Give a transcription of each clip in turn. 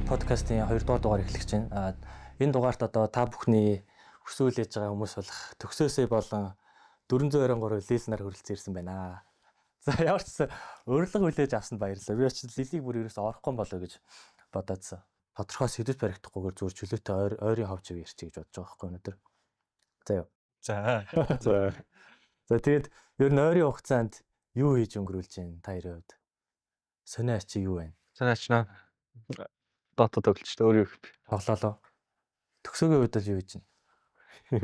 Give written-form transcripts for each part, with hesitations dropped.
Подкастын 2 дугаар дугаар эхлэх гэж байна. Энэ дугаарт одоо та бүхний хүсүүлж байгаа хүмүүс болох төгсөөсөө болон 423 Лил нар хүрэлцэн ирсэн байна. За ямар ч гэсэн урилга хүлээж авсанд баярлалаа. Би очиж Лилийг бүр ерөөсөө орохгүй болоо гэж бодоодсан. Тодорхой сэдвэд баригдахгүйгээр зүгээр чөлөөтэй ойрын ховж ярьчих гэж бодож байгаа байхгүй өнөөдөр. За юу. За. За. За тэгээд ер нь ойрын хугацаанд юу хийж өнгөрүүлж байна та хоёрын хувьд? Сонио ачи юу байна? Сонио ачнаа. Dota тоглож шүү дээ, өөр юу гэв. Тоглоолоо. Төгсөөгийн үед бол юу хийж байна?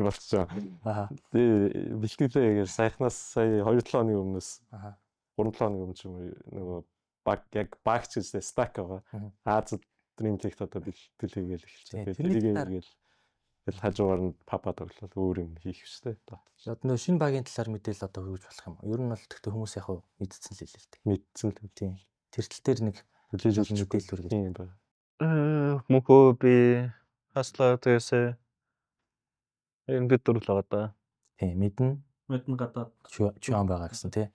Болчихоо. Аа. Тэгээ бэлтгэлээ яг саяхнаас сая 2-7 хоногийн өмнөөс. Аа. 3-7 хоногийн өмнө ч юм уу нөгөө баг яг багч гэж стак байгаа. Аз Dream League-т одоо бэлтгэл хийгээл эхэлж байгаа. Тэгээд тэрийг хийгээл тэгэл хажуугаар нь папа тоглол өөр юм хийх шүү дээ. Одоо нөгөө шинэ багийн талаар мэдээлэл одоо хүргэж болох юм. Ер нь бол тэгтээ хүмүүс яг мэдсэн л хэлээ л дээ. Мэдсэн л. Тийм. Тэр тал дээр нэг хүлээж авч мэдээлэл хүргэж юм байна. Мөнхөө би хаслаа тэгээсээ энэ бид дөрвөл байгаа да. Тийм, мэднэ. Мэднэ гадаад Чуан байгаа гэсэн тий.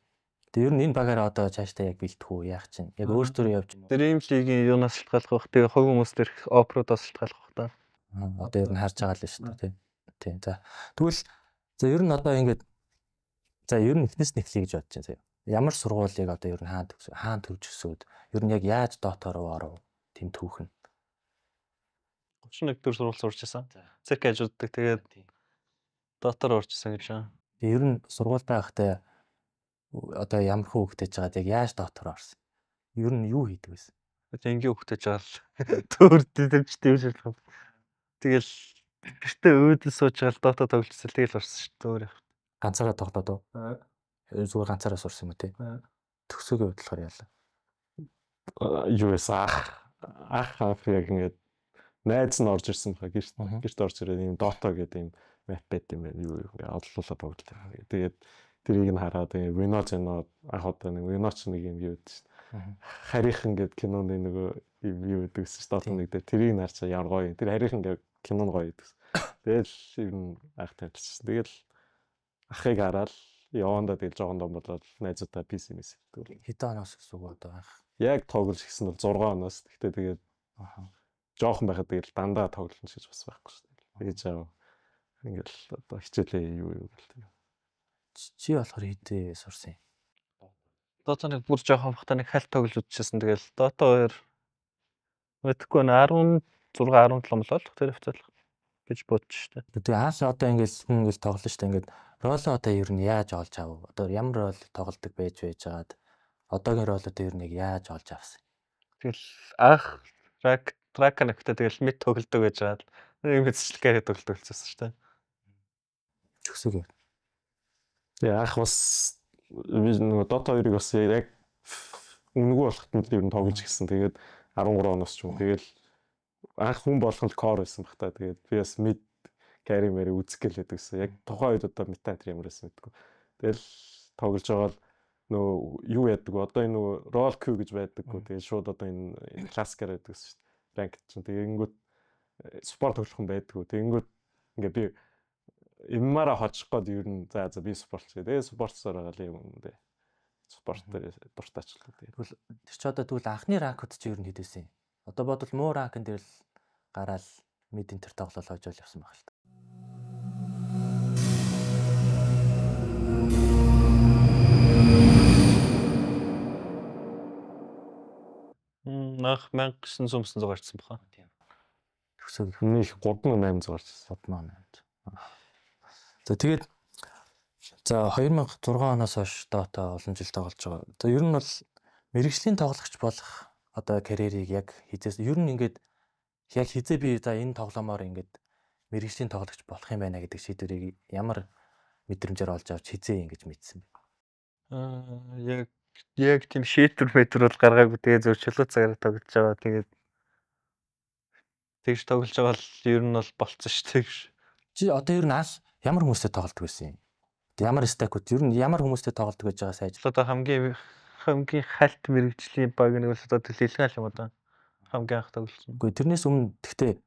Тэгээ ер нь энэ багаараа одоо цаашдаа яг бэлтэх үү, яах чинь. Яг өөртөө явж юм уу? Dream League-ийн юунаас шалтгаалах бах. Тэгээ хувь хүмүүс дээрх оперодоос шалтгаалах бах та. Одоо ер нь харж байгаа л шүү дээ тий. Тийм. За тэгвэл за ер нь одоо ингээд за ер нь эхнээс нь эхлэе гэж бодож байна заяа. Ямар сургуулийг одоо ер нь хаан төрж өсөөд ер нь яг яаж Dota руу оров тийм түүх нь. 31 дэх сургууль сурч байсан. Цирк ажууддаг. Тэгээд Dota руу орчихсон гэж байна. Тэгээ ер нь сургуультай байхдаа одоо ямар хүү хөвгтэйж байгаад яг яаж Dota руу орсон? Ер нь юу хийдэг байсан? Энгийн хөвгтэйж байгаа л төөр дэмжтэй юм шиг л. Тэгэл гэртээ өөдөл сууж байгаа л Dota тоглолцсон. Тэгэл орсон шүү дээ өөр яах. Ганцаараа тоглоод уу? Зүгээр ганцаараа сурсан юм уу те? Төгсөөгийн хувьд болохоор яалаа. Юу байсан ах яг ингээд найз нь орж ирсэн баха гэрт орж ирээд ийм Dota гэдэг ийм map байт юм байна. Юу ингээд оллуулаа тоглолоо. Тэгээд тэрийг нь хараад ингээд Вино зэно анх удаа нэг Вино ч нэг юм юу гэдэг чинь харийнхан гэдэг киноны нөгөө юм юу гэдэг гэсэн чинь Dota нэг дээр тэрийг нь харчаа ямар гоё юм. Тэр харийнхан гэдэг кино нь гоё гэдэг. Тэгэл ер нь анх танилцсан. Тэгэл ахыг хараад явандаа тэгэл жоохон дом болоод найзуудаа PC мэс гэдэг. Хэдэн оноос гэсэн үг одоо анх? Яг тоглож гисэн бол 6 оноос. Гэхдээ тэгээд жоохон байхад тэгэл дандаа тоглоно гэж бас байхгүй шүү дээ. Тэгэж аа ингээл одоо хичээлээ юу юу гэл тэг. Чи болохоор хэдээ сурсан юм? Dota нэг бүр жоохон байхдаа нэг хальт тоглож үзчихсэн. Тэгэл Dota 2 мэдэхгүй нэ 16 17 болол тэр хавцаалах гэж бодож штэ. Тэгээ анх одоо ингээл хүн ингээл тоглоно штэ ингээд ролоо одоо ер нь яаж олж авав? Одоо ямар рол тоглодог байж байжгаад одоогийн рол одоо ер нь яг яаж олж авсан? Тэгэл анх Рак нэгтэй тэгэл мид тоглодог байж байгаад нэг мэдсэл carry тоглодог болсон штэ. Төгсөөгөө. Тэгээ анх бас би нөгөө Dota 2-ыг бас яг үнэгүй болохт нь ер нь тоглож гисэн. Тэгээд 13 оноос ч юм. Тэгэл анх хүн болгон л core байсан баг та. Тэгээд би бас mid carry мэрэ үзэх гэлээд гэсэн. Яг тухайн үед одоо meta тэр ямар байсан мэдгүй. Тэгэл тоглож байгаа л нөгөө юу яадаг вэ? Одоо энэ нөгөө roll queue гэж байдаггүй. Тэгээд шууд одоо энэ классикаар байдаг гэсэн шүү дээ. Rank чинь. Тэгэнгүүт support тоглох хүн байдаггүй. Тэгэнгүүт ингээ би юмараа хожих гээд ер нь за би support чий. Тэгээ support-соор байгаа л юм дээ. Support дээр дуртайчлаа. Тэгвэл тэр чи одоо тэгвэл анхны rank-ууд чи ер нь хэд байсан юм? Одоо бодвол муу rank-н дээр л гараал mid enter тоглол хожоол явсан байх л та. Анх 1900 гарсан баха. Тийм. Төгсөөг нэг 3800 гарсан. 3800. За тэгээд за 2006 оноос хойш Dota олон жил тоглож байгаа. За ер нь бол мэрэгжлийн тоглогч болох одоо карьерийг яг хизээс ер нь ингээд яг хизээ би за энэ тоглоомоор ингээд мэрэгжлийн тоглогч болох юм байна гэдэг шийдвэрийг ямар мэдрэмжээр олж авч хизээ ингэж мэдсэн бэ? Яг тийм шийдвэр мэдвэр бол гаргаагүй. Тэгээ зөв чөлөө цагаараа тоглож байгаа. Тэгээд тэгж тоглож байгаа л ер нь бол болцсон шүү дээ. Чи одоо ер нь анх ямар хүмүүстэй тоглодог байсан юм? Ямар стакууд ер нь ямар хүмүүстэй тоглодог гэж байгаа сайж. Одоо хамгийн хальт мэрэгжлийн баг нэг бол одоо Лилган юм одоо хамгийн анх тоглолцсон. Үгүй тэрнээс өмнө тэгтээ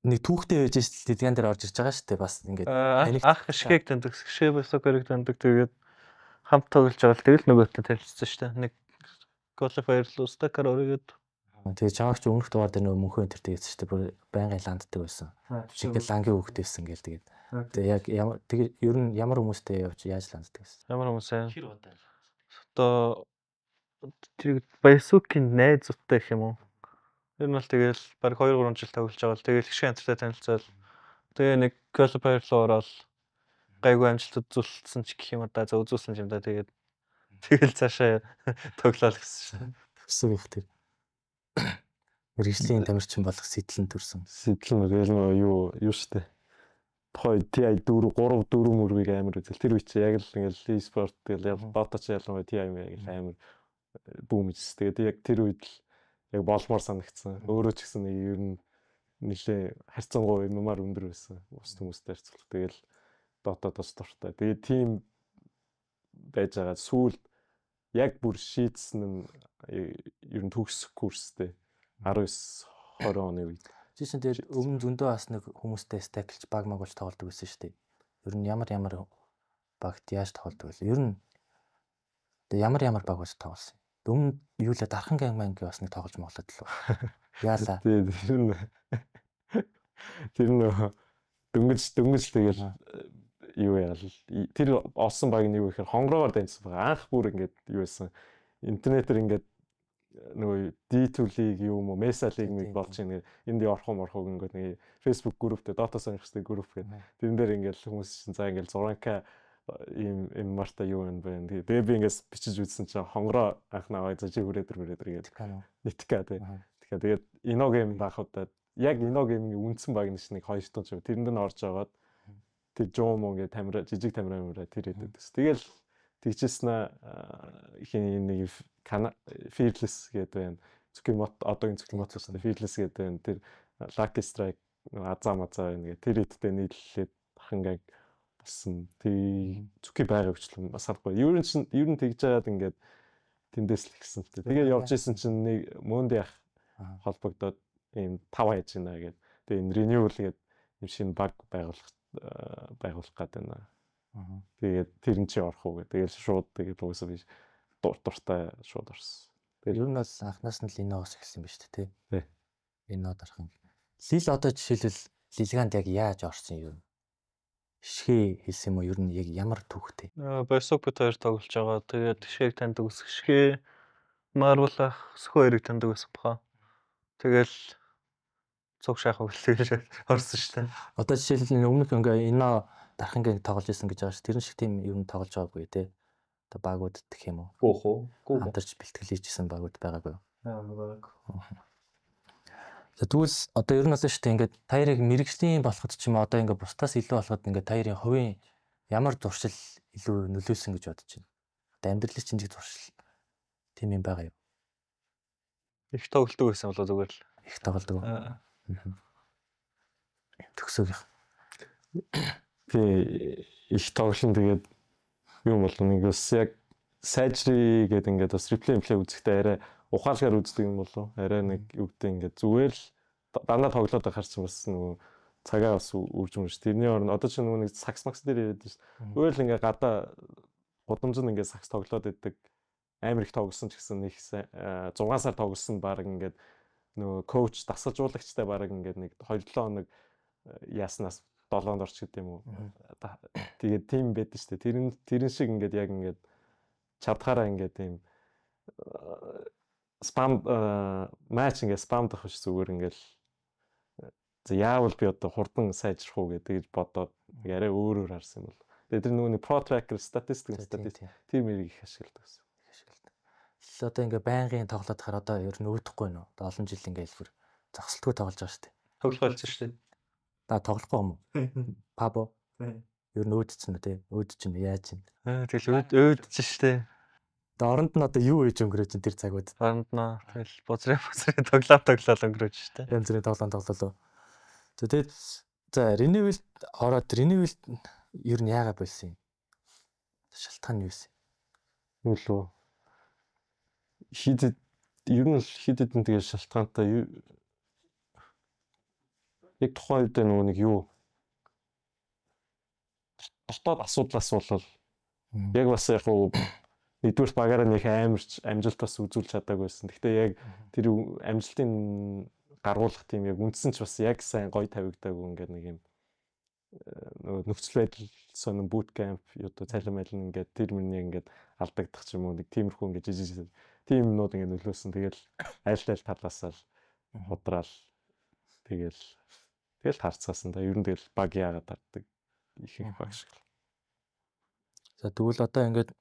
нэг түүхтэй байж шээ Лилган дээр орж ирж байгаа шүү дээ бас ингээд анх шгийг таньдаг, шгэ басокерыг таньдаг тэгээд хамт тоглож байгаа л тэгэл нөгөөтөө танилцсан шүү дээ. Нэг qualifier руу стакаар ороод. Тэгээ чамайг ч өмнөх дугаар дээр нөгөө мөнхөө энэ тэр тэгсэн чинь бүр байнгын ланддаг байсан. Жинхэнэ лангийн хүүхэд байсан гээл тэгээд. Тэгээ яг ямар тэгээ ер нь ямар хүмүүстэй явж яаж ланддаг байсан? Ямар хүмүүс ээ? Хэр удаа? Одоо тэр Баясукийн найзуудтай гэх юм уу? Ер нь бол тэгэл баг 2 3 жил тоглож байгаа л тэгэл гişгэ антртай танилцаал. Тэгээ нэг qualifier руу ороод гайгүй амжилт үзүүлсэн ч гэх юм да. За үзүүлсэн юм да. Тэгээд тэгэл цаашаа тоглоал гэсэн шин. Төсөв их тэр. Мэргэжлийн тамирчин болох сэтлэн төрсөн. Сэтлэн тэгэл нөгөө юу штэ. Тухайн TI 4 3 4 мөргийг амар үзэл. Тэр үе чи яг л ингээл e-sport тэгэл Dota ч ялангуяа TI яг л амар бүүм хийсэн. Тэгээд яг тэр үед л яг болмоор санагдсан. Өөрөө ч гэсэн нэг ер нь нэлээ харьцангуй MMR өндөр байсан. Бус хүмүүстэй харьцуулах. Тэгэл Dota тос дуртай. Тэгээд тийм байж байгаа сүүлд яг бүр шийдсэн нь ер нь төгсөх курстэй 19 20 оны үед. Чи чинь тэр өмнө зөндөө бас нэг хүмүүстэй стаклж баг маг болж тоглодог байсан шүү дээ. Ер нь ямар ямар багт яаж тоглодог вэ? Ер нь ямар ямар баг болж тоглосон юм. Өмнө юу лээ дархан gang манг бас нэг тоглож моглоод л. Яалаа. Тий, тэр нөө дөнгөж тэгэл юу яал тэр олсон баг нь юу гэхээр хонгороор дамжсан байгаа. Анх бүр ингээд юу байсан. Интернетээр ингээд нөгөө D2 League юу юм уу Mesa League нэг болж ингээд энд орох уу морох уу ингээд нэг Facebook групптэй Dota сонирхчдын групп гэдэг. Тэрэн дээр ингээд хүмүүс чинь за ингээд 6K ийм MMR-та юу юм бэ. Тэгээ би ингээд бичиж үзсэн чинь хонгороо анх наваа за чи хүрээ тэр хүрээ тэр гэдэг. Нитка тий. Тэгэхээр тэгээд Inno Game анх удаа яг Inno Game-ийн үндсэн баг нэг хоёр тон ч юм. Тэрэнд нь орж агаад тэр Жоо мó ингээд тамира жижиг тамира амира тэр хэдэд. Тэгэл тэгжсэн хин нэг Fearless гэдэг байна. Зүкимот одоогийн Зүкимот гэсэн Fearless гэдэг байна. Тэр Lucky Strike азаа мазаа байна гэх тэр хэдтэй нийллээд хангааг болсон. Тэг зүки байгаа хвчлэн бас харахгүй. Ер нь чинь ер нь тэгж жагаад ингээд тэндээс л ихсэн л дээ. Тэгээ явж исэн чинь нэг мөндөд ях холбогдоод ийм 5 хайж байна гэд. Тэгээ энэ renewal гэдэг юм шинэ баг байгуулах гээд байна. Тэгээд тэр нь чи орох уу гэдэг. Тэгэл шууд тэгээд угаасаа биш дуртай шууд орсон. Тэгээд ер нь бол анхнаас нь л Инноос эхэлсэн ба шүү дээ, тий. Инно дархан. Лил одоо жишээлбэл Лилганд яг яаж орсон юм? Шгэ хэлсэн юм уу? Ер нь яг ямар түүхтэй? Баясук бит хоёр тоглож байгаа. Тэгээд Шгээг таньдаг ус Шгэ Marvel ах Сөхөө хоёрыг таньдаг байсан баха. Тэгэл цуг шаах өгөл орсон шүү дээ. Одоо жишээлбэл энэ өмнөх ингээ Инно дархан гэнг тоглож исэн гэж байгаа ш. Тэр шиг тийм юм тоглож байгаагүй тий. Одоо багууд гэх юм уу? Гүү хөө. Гүү. Хамтарч бэлтгэл хийжсэн багууд байгаагүй. Аа байгаагүй. За тэгвэл одоо ер нь бол шүү дээ ингээд та хоёрыг мэрэгжлийн болоход ч юм уу одоо ингээд бусдаас илүү болоход ингээд та хоёрын хувийн ямар зуршил илүү нөлөөлсөн гэж бодож байна. Одоо амьдралын чинь зуршил тийм юм байгаа юу? Их тоглолдог байсан болоо зүгээр л. Их тоглодог. Төгсөөх. Тий, их тоглон тэгээд юм бол нэг бас яг сайжрыг гэдэг ингээд бас реплей үзэхдээ арай ухаалгаар үздэг юм болов арай нэг юу гэдэг ингээд зүгээр л дандаа тоглоод байхаар чинь бас нөгөө цагаа бас үрж мөрж тэрний оронд одоо чинь нөгөө нэг сакс макс дээр яриад шүү дээ. Зүгээр л ингээд гадаа гудамжинд ингээд сакс тоглоод идэг амар их тоглосон ч гэсэн нэг 6 сар тоглосон баг ингээд нөгөө коуч дасгалжуулагчтай баг ингээд нэг 2-7 хоног яаснаас 7-нд орч гэдэг юм уу. Тэгээд тийм байдаг шүү дээ. Тэрэн шиг ингээд яг ингээд чадхаараа ингээд тийм спам матч ингээд спамдах биш зүгээр ингээд за яавал би одоо хурдан сайжрах уу гэдэг гэж бодоод арай өөрөөр харсан юм бол. Тэгээд тэр нөгөө нэг pro tracker статистик тийм мэрийг их ашигладаг гэсэн. Ашигладаг. Л одоо ингээд байнгын тоглоод хахаар одоо ер нь өөдөхгүй нөө. Одоо олон жил ингээд элбэр зогсолтгүй тоглож байгаа шүү дээ. Тоглох болсон шүү дээ. Та тоглохгүй юм уу? Пабо. Ер нь өөдсөн үү те? Өөд чинь яаж юм? Тэгэл өөдсөн шүү дээ. Одоо оронд нь одоо юу хийж өнгөрөөж чинь тэр цагууд? Оронд нь тэгэл бузрын тоглоом өнгөрөөж шүү дээ. Янз бүрийн тоглоом тоглолоо. За тэгээд за Renewal ороод Renewal ер нь яагаад болсон юм? Шалтгаан нь юу вэ? Юу л үү? Хид ер нь хид хидэн тэгээд шалтгаантай яг тухайн үед нөгөө нэг юу дотоод асуудлаас болол яг бас яг уу нэгдүгээр багаараа нэг амарч амжилт бас үзүүлж чадаагүй байсан. Гэхдээ яг тэр амжилтын гаргуулах тийм яг үндсэн ч бас яг сайн гоё тавигдаагүй ингээд нэг юм нөгөө нөхцөл байдал сонин boot camp одоо цалин малин ингээд тэр мөрний ингээд алдагдах ч юм уу нэг тиймэрхүү ингээд жижиг тийм юмнууд ингээд нөлөөсөн. Тэгэл айл айл талаасаа л худраал тэгэл тэгэл тарцгаасан да. Ер нь тэгэл баг яагаад тарддаг ихэнх баг шиг. За тэгвэл одоо ингээд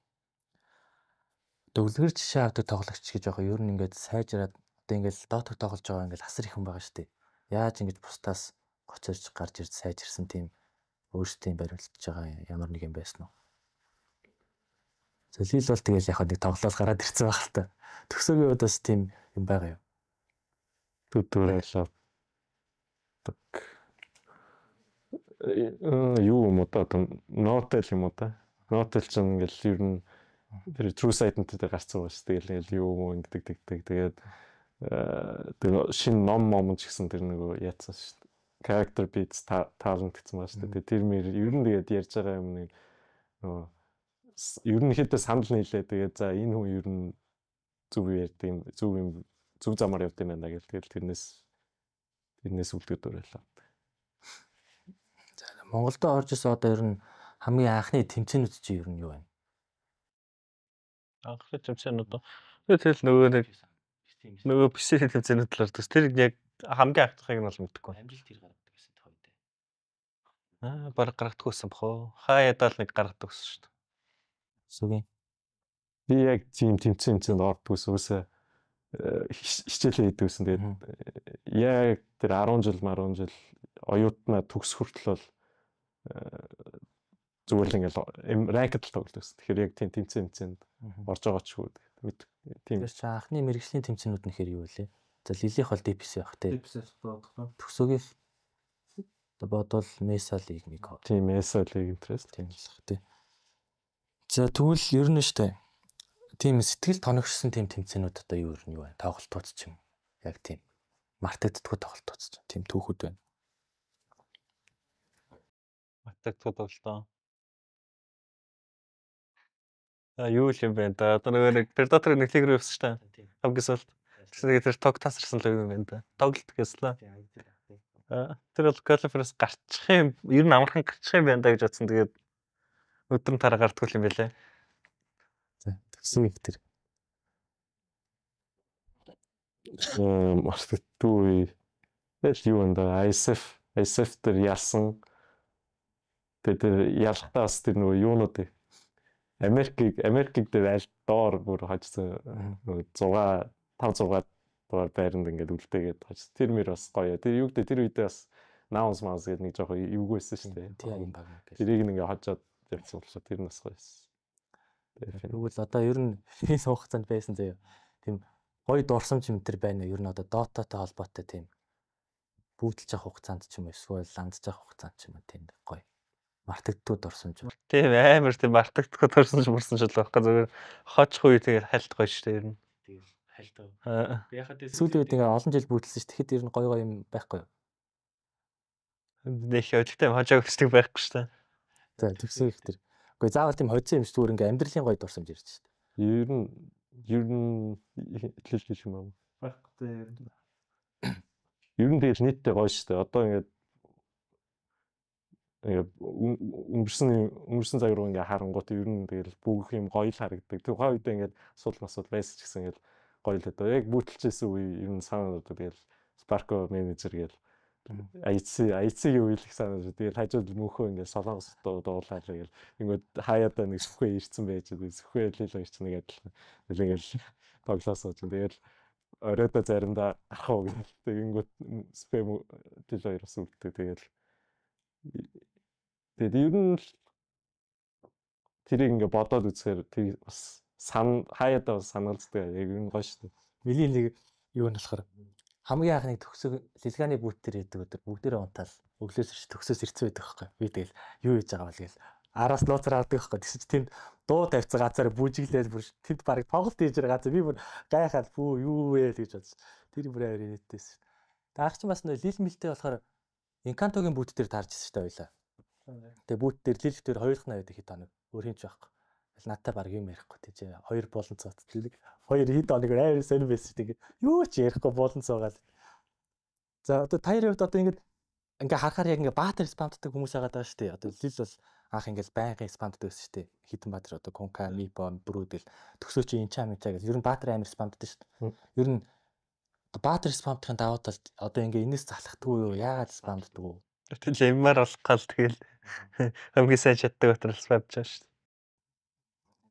төвлөрч жишээ авдаг тоглогч гэж байгаа. Ер нь ингээд сайжраад одоо ингээд Dota тоглож байгаа ингээд асар их хүн байгаа шүү дээ. Яаж ингэж бусдаас гоцорж гарч ирж сайжирсан тийм өөрсдийн баримталж байгаа ямар нэг юм байсан уу? За Лил бол тэгэл яг нэг тоглоол гараад ирсэн байх л та. Төгсөөгийн үед бас тийм юм байгаа юу? Түтүрэлээ. Юу юм уу та Notel юм уу та? Notel ч ингээл ер нь тэр True Sight-тэй гарцсан байгаа шүү дээ. Тэгэл юу юм ингэдэг тэгдэг. Тэгээд тэр шинэ ном мом ч гэсэн тэр нөгөө яатсан шүү дээ. Character beats talent гэсэн байгаа шүү дээ. Тэр мэр ер нь тэгээд ярьж байгаа юм нэг нөгөө ер нь хэд санал нийлээ. Тэгээд за энэ хүн ер нь зөв ярьдаг юм, зөв юм, зөв замаар явд юм байна гэл тэгэл тэрнээс үлдээд уриалаа. За Монголд орж ирсэн одоо ер нь хамгийн анхны тэмцээнүүд чи ер нь юу вэ? Анхны тэмцээнүүд тэгэл нөгөө нэг нөгөө PC тэмцээнүүд л ордог. Тэр яг хамгийн анхныхыг нь бол мэдэхгүй. Амжилт хэр гаргадаг гэсэн тухай дээ. Аа баг гаргадаг байсан бох уу? Хаяадаа л нэг гаргадаг байсан шүү дээ. Сүгийн. Би яг тийм тэмцээнд ордгүйс үсээ хичээлээ хийдэг гэсэн. Тэгээд яг тэр 10 жил 10 жил оюутнаа төгс хүртэл бол зүгээр л ингээл ранкд л тоглодог гэсэн. Тэгэхээр яг тийм тэмцээнд орж байгаа ч үгүй. Мэд тийм. Тэр чинь анхны мэрэгжлийн тэмцээнүүд нь хэр юу вэ? За Лилийнх бол DPC байх тий. DPC бодох. Төгсөөгийн одоо бодвол Mesa League нэг. Тийм Mesa League interest тийм л бах тий. За тэгвэл ер нь штэ тийм сэтгэл тоногшсон тийм тэмцээнүүд одоо юу ер нь юу вэ? Тоглолтууд ч юм. Яг тийм мартагддаггүй тоглолтууд ч тийм түүхүүд байна. Мартагддаггүй тоглолтоо. А юу л юм бэ да. Одоо нөгөө нэг Predator нэг лиг рүү явсан шүү дээ. Хамгийн сүүлд. Тэгсэн нэг тэр тог тасарсан л юм байна да. Тоглолт гэсэн л. Тэр бол qualifier-аас гарчих юм. Ер нь амархан гарчих юм байна да гэж бодсон. Тэгээд өдөр нь тараа гардггүй юм байлээ. За тэгсэн их тэр. Мартагдгүй. Тэгэл юу юм да. ISF дээр ялсан. Тэгээд тэр ялахтаа бас тэр нөгөө юунууд Америкийг дээр аль доор бүр хожсон нөгөө 6 5 6 дугаар байранд ингээд үлдээгээд хожсон. Тэр мөр бас гоё. Тэр юу гэдэг тэр үедээ бас Nouns Mouse гэдэг нэг жоохон эвгүй байсан шүү дээ. Тийм баг. Тэрийг ингээ хожоод явсан болохоор тэр нь бас гоё байсан. Тэгвэл одоо ер нь энэ хугацаанд байсан заяа. Тийм гоё дурсамж юм төр байна. Ер нь одоо Dota-тай холбоотой тийм бүүтэлж явах хугацаанд ч юм уу эсвэл ландж явах хугацаанд ч юм уу тийм гоё. Мартагддгүй дурсамж. Тийм амар тийм мартагддгүй дурсамж мурсамж л байхгүй зүгээр хожих үе тэгээд хальт гоё шүү дээ ер нь. Тэгээд хальт. Яхад сүүлийн үед ингээ олон жил бүүтэлсэн шүү. Тэгэхэд ер нь гоё гоё юм байхгүй юу? Нэх явдагтай хожоог хүсдэг байхгүй шүү дээ. За тэгсэн их тэр. Үгүй заавал тийм хоцсон юм шиг зүгээр ингээ амьдралын гоё дурсамж ирж шүү дээ. Ер нь хэлэх юм аа. Байхгүй дээ ер нь. Ер нь тэгэл нийтдээ гоё шүү дээ. Одоо ингээд өнгөрсөн цаг руу ингээ харангуут ер нь тэгэл бүх юм гоё л харагддаг. Тухайн үедээ ингээд сул масуул байсан ч гэсэн ингээл гоё л одоо яг бүүтэлжсэн үе ер нь санаа одоо тэгэл Sparko менежер гээл IC-ийн үе л их санаа. Тэгэл хажууд мөнхөө ингээд солонгос дуулаа л гээл ингээд хаяадаа нэг сүхээ ирсэн байж сүхээ л л хоёр ч нэг адилхан. Тэгэл ингээл тоглоо сууж. Тэгэл оройдоо заримдаа гарах уу гэл. Тэгэнгүүт сүхээ тэл хоёр бас үлддэг. Тэгэл тэгээд ер нь л тэрийг ингээ бодоод үзэхээр тэр бас хаяадаа бас санаалцдаг. Яг ер нь гоё шүү дээ. Миний нэг юу нь болохоор хамгийн анхны төгсөг Лилганы бүүт дээр идэг өдөр бүгдээрээ унтаал өглөөс ирж төгсөөс ирсэн байдаг байхгүй. Би тэгэл юу хийж байгаа бол гээл араас нууцаар авдаг байхгүй. Тэгсэн чи тэнд дуу тавьсан газар бүжиглээд бүр тэнд барыг тоглолт хийж байгаа газар би бүр гайхаад бүү юу вэ гэж бодсон. Тэр бүр амар инээдтэйсэн. Тэг анх чи бас нөө Лил мэлтэй болохоор Инкантогийн бүүт дээр таарч ирсэн шүү дээ хоёлаа. Тэгээ бүүт дээр Лил дээр хоёулах нь байдаг хэд хоног өөр хин ч байхгүй. Надтай баг юм ярихгүй тийж хоёр болон цоот. Нэг хоёр хэд хоног амар сонир байсан тийм юу ч ярихгүй болон цоогаал. За одоо таяр хувьд одоо ингээд ингээ харахаар яг ингээ баатар спамддаг хүмүүс байгаа даа шүү дээ. Одоо лил бол анх ингээл байнгын спамддаг байсан шүү дээ. Хитэн баатар одоо Кунка, Мипо, Брүүдэл төгсөөч энэ чам энэ гэл ер нь баатар амар спамддаг шүү дээ. Ер нь баатар спамдахын давуу талд одоо ингээ энэс залхдаггүй юу? Яагаад спамддаг вэ? Тэгэл MR болох гал тэгэл хамгийн сайн чаддаг баатар спамдж байгаа шүү дээ.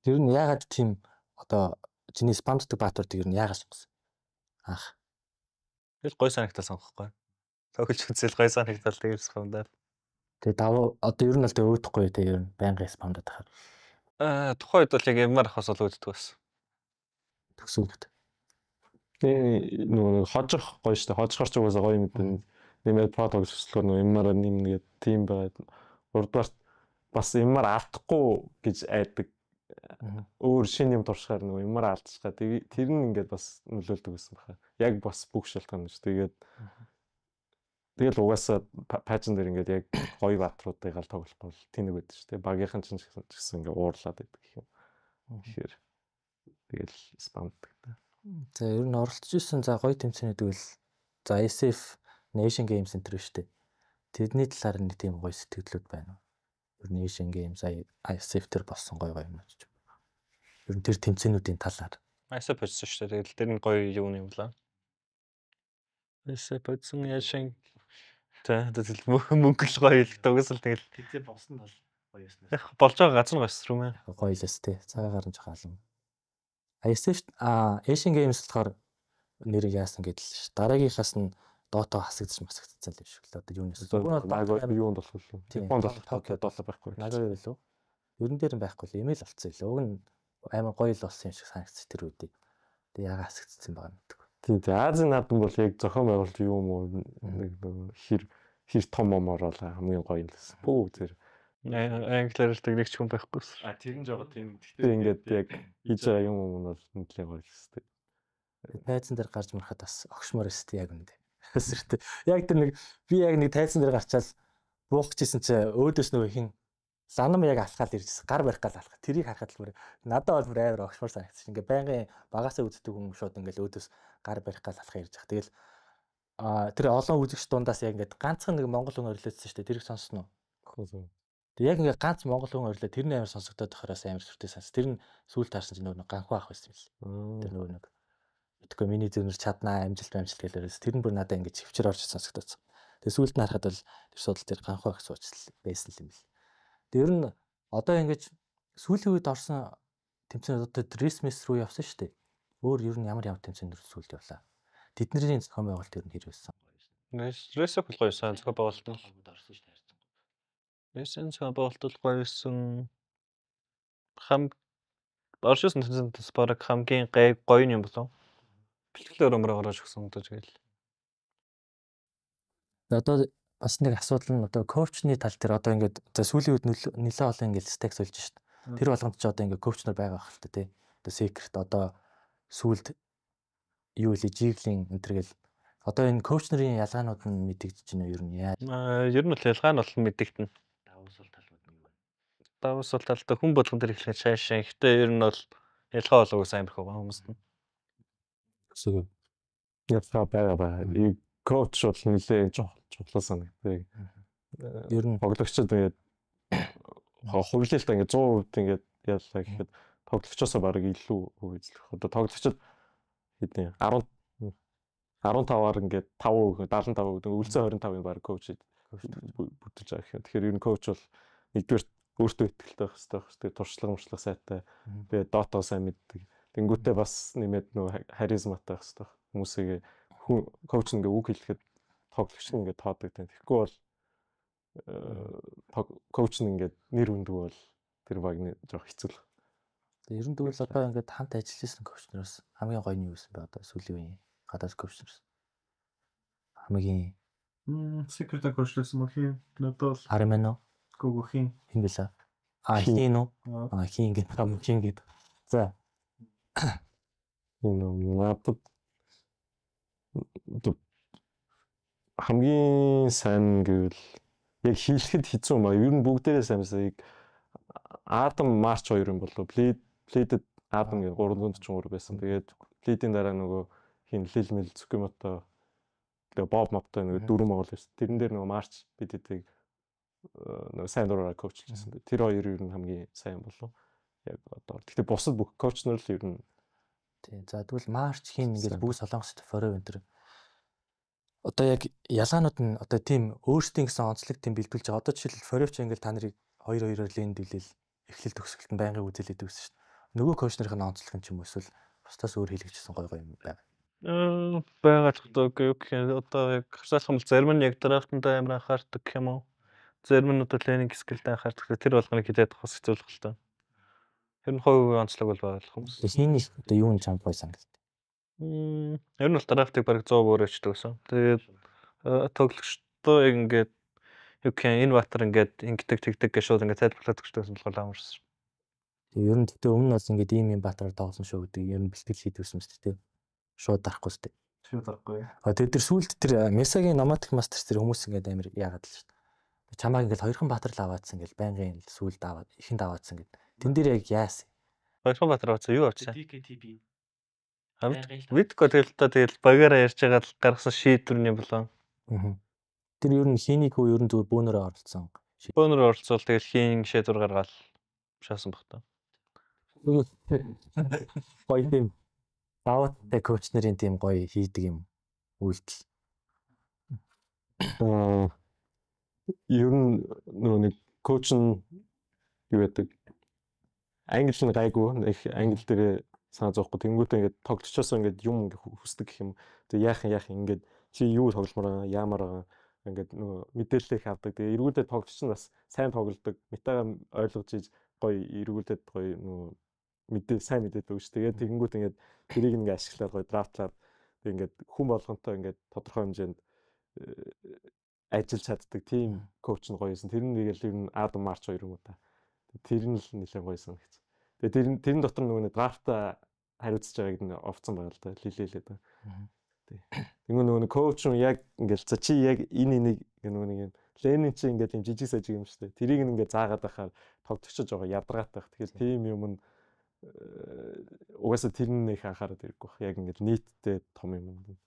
Тэр нь яагаад тийм одоо чиний спамддаг баатарыг ер нь яагаад сонгосон? Анх. Тэгэл гой санагтал сонгохгүй. Тоглож үзэл гой санагтал тэгэл спамдаа. Тэгээ давуу одоо ер нь л тэгээ өөдөхгүй тэгээ ер нь байнгын спамдаад тахаар. Тухайн үед бол яг MR авахаас бол өөддөг байсан. Төгсүүлээд. Тэгээ нөгөө хожих гоё шүү дээ. Хожихор ч угаасаа гоё мэдэн. Нэмээд про тоглож өслөхөр нөгөө MR нэмнэ гэдэг тийм байгаа. Урдварт бас MR алдахгүй гэж айдаг. Өөр шинэ юм туршихаар нөгөө юмар алдчихгаа тэр нь ингээд бас нөлөөлдөг байсан баха. Яг бас бүх шалтгаан шүү. Тэгээд тэгэл угаасаа пажн дээр ингээд яг гоё баатруудыг ал тоглохгүй бол тэнэг байдаг шүү дээ. Багийнхан ч гэсэн ингээд уурлаад байдаг гэх юм. Тэгэхээр тэгэл спамддаг та. За ер нь оролцож исэн за гоё тэмцээнүүд гэвэл за SF Nation Games Center шүү дээ. Тэдний талаар нэг тийм гоё сэтгэлүүд байна уу? Ер нь Asian Games, ISF тэр болсон гоё гоё юмнууд ч. Ер нь тэр тэмцээнүүдийн талаар. ISF болсон шүү дээ. Тэгэл тэр нь гоё юм юм лаа. ISF болсон Asian. За тэгэл мөнгө л гоё л угсаал тэгэл тэмцээн болсон бол гоё юмсан. Болж байгаа газар нь гоёс рүү мэ. Гоё л эс тээ. Цагаагаар нь жоохон алам. ISF Asian Games болохоор нэр яасан гэдэл ш. Дараагийнхаас нь Dota хасагдчих масагдсан л юм шиг л одоо юунаас. Юунд болох вэ? Японд болох Токио доллар байхгүй. Нагоя билүү? Ерөн дээр нь байхгүй л имэйл болцсон илүү. Уг нь амар гоё л болсон юм шиг санагдчих тэр үедээ. Тэгээ яга хасагдсан байгаа мэдгүй. Тийм тийм Азийн наадам бол яг зохион байгуулалт юу юм уу нэг хэр том момор бол хамгийн гоё юм лээс. Пүү тэр англиар хэлдэг нэг ч хүн байхгүйс. А тэр нь жоо тийм. Гэхдээ ингээд яг хийж байгаа юм юм бол нэлээд гоё л хэвчээ. Тайзан дээр гарч марахад бас огшмор өстэй яг үндэ. Өсөртэй. Яг тэр нэг би яг нэг тайзан дээр гарчаал буух гэжсэн чи өөдөөс нөгөө хин ланам яг алхаал иржсэн. Гар барих гал алхах. Тэрийг харахад л бүр надад бол бүр амар огшмор санагдчих. Ингээ байнгын багасаа үздэг хүн шууд ингээл өөдөөс гар барих гал алхах ирж байгаа. Тэгэл тэр олон үзэгч дундаас яг ингээд ганцхан нэг монгол хүн орилоодсэн шүү дээ. Тэрийг сонссон уу? Тэг яг ингээд ганц монгол хүн орилоо тэр нь амар сонсогдоод тахараас амар сүртэй санс. Тэр нь сүүл таарсан чинь нөгөө ганхуу ах байсан юм л. Тэр нөгөө нэг мэдгүй миний зөвнөр чаднаа амжилт амжилт гэлээрээс тэр нь бүр надад ингэж хөвчөр орж сонсогдсон. Тэгээ сүүлд нь харахад бол тэр судал дээр ганхуу ах сууж байсан юм бэл. Тэр ер нь одоо ингэж сүүлийн үед орсон тэмцээн одоо Christmas руу явсан шүү дээ. Өөр ер нь ямар ямар тэмцээн сүүлд явлаа. Тэдний зохион байгуулалт ер нь хэр байсан? Ресок бол гоё байсан. Зохион байгуулалт нь орсон шүү дээ. Ресен зохион байгуулалт бол гоё байсан. Хам оршсон тэмцээнд бараг хамгийн гоё юм болов. Бэлтгэл өрөөмөр гаргаж өгсөн гэж гээл. Одоо бас нэг асуудал нь одоо коучны тал дээр одоо ингээд за сүүлийн үед нэлээд олон ингээд стек сольж шít. Тэр болгонд ч одоо ингээд коуч нар байгаа байх л та тий. Одоо секрет одоо сүүлд юу вэ жиглийн энэ төр гэл одоо энэ коуч нарын ялгаанууд нь мэдэгдэж байна уу ер нь яа? Ер нь бол ялгаа нь бол мэдэгдэнэ. Давуу сул талууд нь юу вэ? Давуу сул талд хүн болгон дээр эхлэх шаашаа. Гэхдээ ер нь бол ялгаа бол угсаа амар их байгаа хүмүүст нь. Гэсэн. Ялгаа байгаа. Коуч бол нэлээ чухал санагддаг. Ер нь тоглогчид ингээд хувилалт ингээд 100% ингээд яллаа гэхэд тоглогчоосоо бараг илүү хөв эзлэх. Одоо тоглогчид хэдийн 15-аар ингээд 5%, 75%, үлцэн 25-ын бараг коуч бүтэж байгаа гэх юм. Тэгэхээр ер нь коуч бол нэгдүгээр өөртөө ихтэй байх хэрэгтэй байх. Тэгээд туршлага муршлага сайтай. Тэгээд дотоо сайн мэддэг. Тэнгүүтээ бас нэмээд нөгөө харизматай байх хэрэгтэй. Хүмүүсийг коуч ингээ үг хэлэхэд тоглогч нь ингээ тоодог тань. Тэгэхгүй бол коуч нь ингээ нэр хүндүү бол тэр баг нь жоох хэцүү л. Ер нь тэгвэл одоо ингээд хамт ажиллаж исэн коуч нараас хамгийн гоё нь юу байсан бэ одоо сүүлийн үеийн гадаад коуч нараас? Хамгийн секрет коучлсан мөн хин надад бол Армено гүг хин хин билээ. А хин үү? А хин гэдэг юм хин гэдэг. За энэ надад хамгийн сайн гэвэл яг хийлэхэд хэцүү юм аа. Ер нь бүгдээрээ сайн байсан. Яг Адам March 2 юм болов. Bleed-д Адам гэх 343 байсан. Тэгээд Bleed-ийн дараа нөгөө хин Lil Mil Tsukimoto тэгээ Bob Mobтой нөгөө дөрвөн Монгол байсан. Тэрэн дээр нөгөө March BDT-г нөгөө сайн дураараа коучлжсэн. Тэр хоёр ер нь хамгийн сайн болов. Яг одоо. Гэхдээ бусад бүх коуч нар л ер нь тийм. За тэгвэл March хин ингээд бүгд Солонгост Forever энэ одоо яг ялгаанууд нь одоо тийм өөрсдийн гэсэн онцлог тийм бэлдүүлж байгаа. Одоо жишээлбэл Forever ч ингээд та нарыг 2-2-оор лейн дэвлэл эхлэл төгсгөлт нь байнгын үзэлээд гэсэн шүү дээ. Нөгөө коуч нарын нь онцлог нь ч юм уу эсвэл бусдаас өөр хийлгэжсэн гой гой юм байна. Байгаа ч одоо юу гэх юм одоо яг харьцуулах юм бол зарим нь яг драфтанд амар анхаардаг гэх юм уу. Зарим нь одоо лейнинг скиллд анхаардаг. Тэр болгоныг хилээд бас хэцүү л та. Тэр нь хувь онцлог бол байгаа л хүмүүс. Хин их одоо юу нь чамд гой санагдав? Ер нь бол драфтыг бараг 100 өөр өчтдөг гэсэн. Тэгээд тоглогчдоо яг ингээд юу гэх юм энэ баатар ингээд ингэдэг тэгдэг гэж шууд ингээд тайлбарлаад өгчдөг гэсэн болохоор амарсан. Тэгээ ер нь тэгтээ өмнө нь бас ингээд ийм юм баатараар тоглосон шүү гэдэг ер нь бэлтгэл хийдэг байсан мэт тий. Шууд дарахгүй сте. Шууд дарахгүй. А тэгээ тэр сүүлд тэр Месагийн Nomadic Masters тэр хүмүүс ингээд амар яагаад л шүү дээ. Чамааг ингээд хоёрхан баатар л аваадсан ингээл байнгын сүүлд аваад ихэнд аваадсан гэд. Тэн дээр яг яасан? Хоёрхан баатар аваадсан юу авчихсан? DKTB. Мэдгүй тэгэл та тэгэл багаараа ярьж байгаа л гаргасан шийдвэр юм болоо. Аа. Тэр ер нь хийнийгөө ер нь зүгээр бөөнөрөө оролцсон. Бөөнөрөө оролцвол тэгэл хийн шийдвэр гаргаал шаасан баг та. Гоё тийм даваатай коуч нарын тийм гоё хийдэг юм үйлдэл. Ер нь нөгөө нэг коуч нь юу яадаг? Англи нь гайгүй их англи дээрээ санаа зовхгүй. Тэнгүүтээ ингээд тоглогчоосоо ингээд юм ингээд хүсдэг гэх юм. Тэгээ яах ингээд чи юу тогломоор байгаа, яамаар байгаа ингээд нөгөө мэдээлэл их авдаг. Тэгээ эргүүлээд тоглогч нь бас сайн тоглодог. Метагаа ойлгож иж гоё эргүүлээд гоё нөгөө мэдээ сайн мэдээд өгч. Тэгээд тэгэнгүүт ингээд тэрийг ингээд ашиглаад гоё драфтлаад тэг ингээд хүн болгонтой ингээд тодорхой хэмжээнд ажиллаж чаддаг тийм коуч нь гоё юмсан. Тэр нь тэгэл ер нь Адам Марч хоёр юм уу та. Тэр нь л нэлээд гоё санагц. Тэгээ тэрэн дотор нөгөө нэг драфта хариуцж байгааг нь овцсон байгаа л да. Лилээлээд. Тий. Тэнгүү нөгөө нэг коуч нь яг ингээл за чи яг энэ энийг нөгөө нэг юм Ленин чи ингээл юм жижиг сажиг юм шүү дээ. Тэрийг ингээд заагаад байхаар тоглогчж байгаа ядаргаатай. Тэгэхээр тийм юм нь угаасаа тэр нь их анхаарал ирэхгүй бах. Яг ингээд нийтдээ том юм.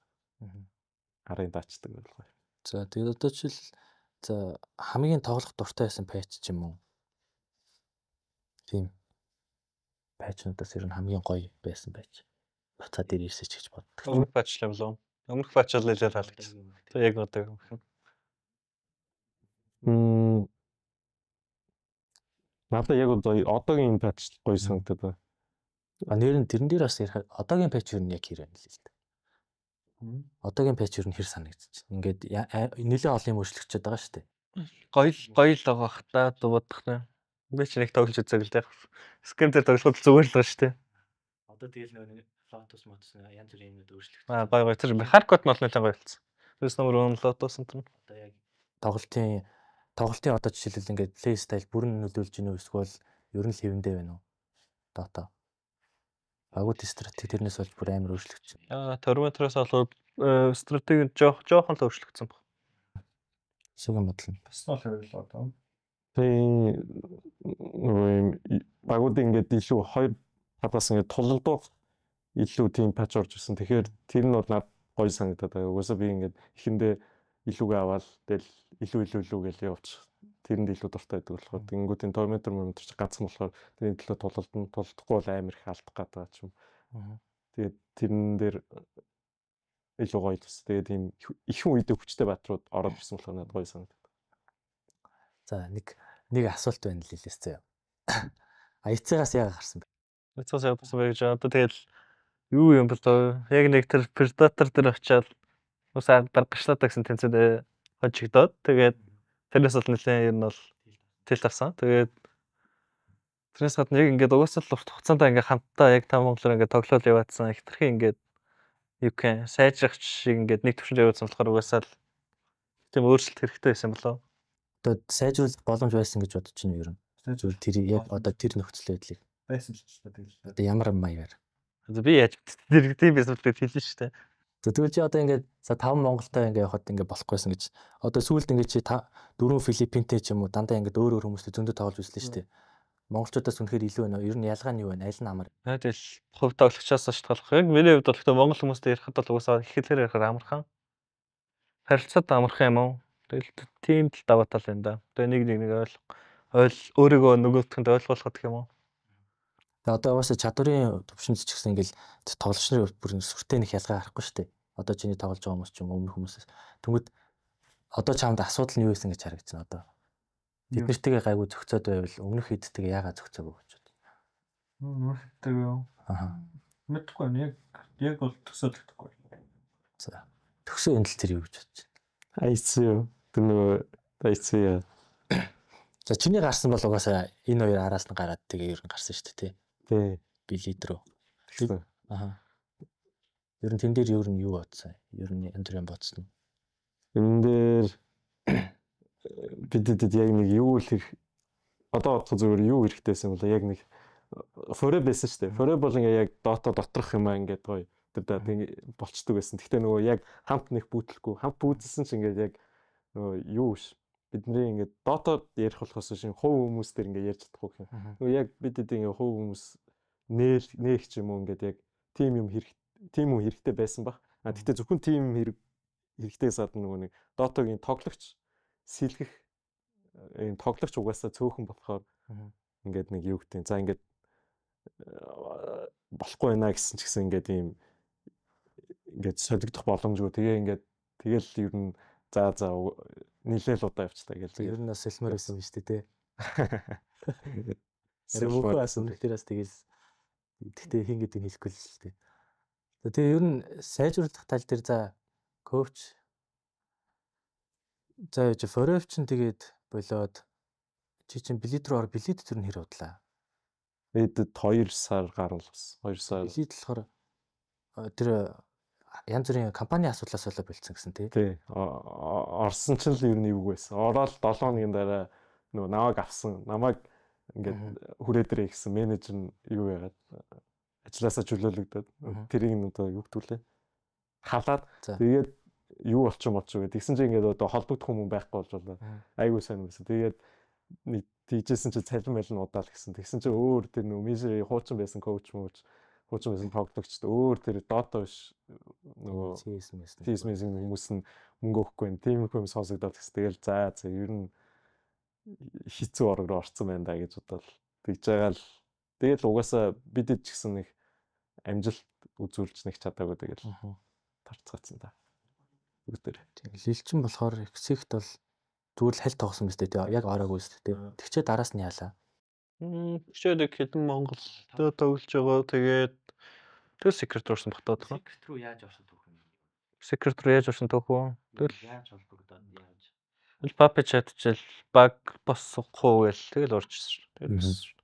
Арын даачдаг ойлгоо. За тэгээд одоо жишээл за хамгийн тоглох дуртай байсан патч ч юм уу. Тийм. Патчнуудаас ер нь хамгийн гоё байсан байж. Буцаад дээр ирсэж гэж боддог. Өмнөх патч л юм лөө. Өмнөх патч л нэлээд таалагдсан. Тэг яг одоо юм. Надад яг одоогийн патч гоё санагдаад байна. А нэр нь тэрэн дээр бас ярих одоогийн патч ер нь яг хэр байна л л дээ. Одоогийн патч ер нь хэр санагдчих. Ингээд нэлээд олон юм өөрчлөгдөж байгаа шүү дээ. Гоё гоё л байгаа бах та дуудах нэ. Би ч нэг тоглож үзээгүй л дээ. Скрим дээр тоглоход зүгээр л байгаа шүү дээ. Одоо тэгэл нөгөө Lotus Motus янз бүрийн юмнууд өөрчлөгдөж. Аа гоё гоё тэр механикууд нь бол нэлээд гоё болсон. Тэрс номер 1 Lotus энэ. Одоо яг тоглолтын одоо жишээлбэл ингээд play style бүрэн нөлөөлж гинүү эсвэл ер нь л хэвэндээ байна уу? Dota. Багууд стратеги тэрнээс болж бүр амар өөрчлөгдөж. Аа Tormentor-оос болоод стратеги жоохон л өөрчлөгдсөн баг. Сүгэн бодол нь. Бас нь бол хэвэл одоо. Тийм нөгөө юм багууд ингээд илүү хоёр талаас ингээд тулалдах илүү тийм патч орж ирсэн. Тэгэхээр тэр нь бол над гоё санагдаад байгаа. Угаасаа би ингээд эхэндээ илүүгээ аваад тэгэл илүү илүү илүү гэж явуучих. Тэрэнд илүү дуртай байдаг болохоор тэнгүүтийн Tormentor моментор чи ганцхан болохоор тэрний төлөө тулалдана. Тулалдахгүй бол амар их алдах гэдэг ч юм. Тэгээд тэрэн дээр илүү гоё л бас. Тэгээд тийм ихэн үедээ хүчтэй баатрууд ороод ирсэн болохоор надад гоё санагдав. За нэг асуулт байна л лээс заяа. А эцэгээс яагаад гарсан бэ? Эцэгээс яагаад гарсан бэ гэж одоо тэгэл юу юм бол доо. Яг нэг тэр Predator дээр очиад ус баг гарчлаа гэсэн тэнцээд хожигдоод тэгээд тэрнээс бол нэлээд ер нь бол тэлт авсан. Тэгээд тэрнээс гадна яг ингээд угаасаа л урт хугацаанд ингээд хамтдаа яг та монголоор ингээд тоглоол яваадсан. Хитрхи ингээд юу гэх сайжрах шиг ингээд нэг төвшөнд явуулсан болохоор угаасаа л тийм өөрчлөлт хэрэгтэй байсан болоо. Одоо сайжруулах боломж байсан гэж бодож байна ер нь. Зүгээр тэр яг одоо тэр нөхцөл байдлыг байсан л ч тэгэл. Одоо ямар маягаар. Одоо би яаж тэр тийм байсан бол хэлнэ шүү дээ. Тэгвэл чи одоо ингээд за 5 Монголтой ингээд явхад ингээд болохгүйсэн гэж. Одоо сүүлд ингээд чи 4 Филиппинтэй ч юм уу дандаа ингээд өөр өөр хүмүүстэй зөндөө тоглож үзлээ шүү дээ. Монголчуудаас үнэхээр илүү байна уу? Ер нь ялгаа нь юу вэ? Аль нь амар? Тэгэл хувь тоглогчоос шалтгаалах. Яг миний хувьд болохоор монгол хүмүүстэй ярихад бол угаасаа их хэлээр ярихаар амархан. Харилцаад амархан юм уу? Тэгэл тийм л даваа тал байна да. Тэгээ нэг нэг ойл өөрийгөө нөгөөтгөнд ойлгуулах гэх юм уу? Тэгээ одоо угаасаа чадварын төвшөнд ч гэсэн ингээл тоглогч нарын хувьд бүр сүртэй нэг ялгаа харахгүй шүү дээ. Одоо чиний тоглож байгаа хүмүүс ч юм өмнөх хүмүүсээс. Тэнгүүд одоо чамд асуудал нь юу байсан гэж харагдсан одоо? Бид нартэйгээ гайгүй зохицоод байвал өмнөх хэдтэйгээ яагаад зохицоогүй гэж бод. Өмнөх хэдтэйгээ юу? Аа. Мэдэхгүй байна. Яг бол төсөөлөгдөхгүй. За. Төгсөө энэ тал тэр юу гэж бодож байна? ICU. Тэр нөгөө ICU. За чиний гарсан бол угаасаа энэ хоёр араас нь гараад тэгээ ер нь гарсан шүү дээ, тий. Тий. Би лидер үү. Тэгсэн. Аа. Ер нь тэн дээр ер нь юу бодсон? Ер нь энэ төр юм бодсон. Энэ дээр бидэд яг нэг юу л хэрэг одоо бодох зүгээр юу хэрэгтэйсэн бол яг нэг форе байсан шүү дээ. Форе бол ингээ яг Dota доторх юм аа ингээд гоё тэр да болчдөг байсан. Гэхдээ нөгөө яг хамт нэг бүтлэхгүй хамт бүүцэлсэн чинь ингээд яг нөгөө юу ш бидний ингээд Dota ярих болохоос шин хувь хүмүүс дээр ингээд ярьж чадахгүй гэх юм. Нөгөө яг бидэд ингээ хувь хүмүүс нээх ч юм уу ингээд яг тим юм хэрэг тим юм хэрэгтэй байсан баг. А гэхдээ зөвхөн тим хэрэгтэйс гадна нөгөө нэг Dota-гийн тоглогч сэлгэх ийм тоглогч угаасаа цөөхөн болохоор ингээд нэг юу гэдэг. За ингээд болохгүй байна гэсэн ч гэсэн ингээд ийм ингээд солигдох боломжгүй. Тэгээ ингээд тэгэл ер нь за нилээл удаа явчлаа гэл. Ер нь бас сэлмээр байсан юм шүү дээ, тий. Мөнхөө бас өмнөх дээрээс тэгэл тэгтээ хин гэдэг нь хэлэхгүй л шүү дээ. Тэгээ ер нь сайжруулах тал дээр за коуч за яж Форев чинь тэгээд болоод чи чинь Блит рүү ор Блит тэр нь хэр удлаа? Эдэд 2 сар гаруй болсон. 2 сар. Блит болохоор тэр янз бүрийн компани асуудлаас болоо болцсон гэсэн тий. Тий. Орсон чинь л ер нь эвгүй байсан. Ороод 7 хоногийн дараа нөгөө намайг авсан. Намайг ингээд хүрээ дээрээ гэсэн менежер нь юу яагаад ажилласаа чөлөөлөгдөд тэрийг нь одоо юу гэдгүүлээ. Халаад тэгээд юу болчих юм болчих вэ? Тэгсэн чинь ингээд одоо холбогдох хүмүүс байхгүй болж болоо. Айгуу сайн байсан. Тэгээд нэг тийжсэн чинь цалин малин удаал гэсэн. Тэгсэн чинь өөр тэр нөө мижери хуучин байсан коуч мууч хуучин байсан тоглогчд өөр тэр Dota биш нөгөө CS хүмүүс нь мөнгө өгөхгүй байх. Тийм их юм сонсогдоод гэсэн. Тэгэл за ер нь хэцүү орог руу орцсон байна да гэж бодвол тэгж байгаа л тэгэл угаасаа бидэд ч гэсэн нэг амжилт үзүүлж нэг чадаагүй тэгэл тарцгаацсан да. Бүгдээр. Тийм лилчин болохоор Exect бол зүгээр л хальт тоглосон биз дээ. Яг ороогүй биз дээ. Тэгчээ дараас нь яалаа. Тэгчээ нэг хэдэн Монголд тоглож байгаа. Тэгээд тэр Secret руу орсон баг таа. Secret руу яаж орсон түүх юм? Secret руу яаж орсон түүх үү? Тэгэл яаж холбогдоод яаж? Тэгэл папи чатчил баг босохгүй гэл тэгэл орж ирсэн. Тэгэл боссон.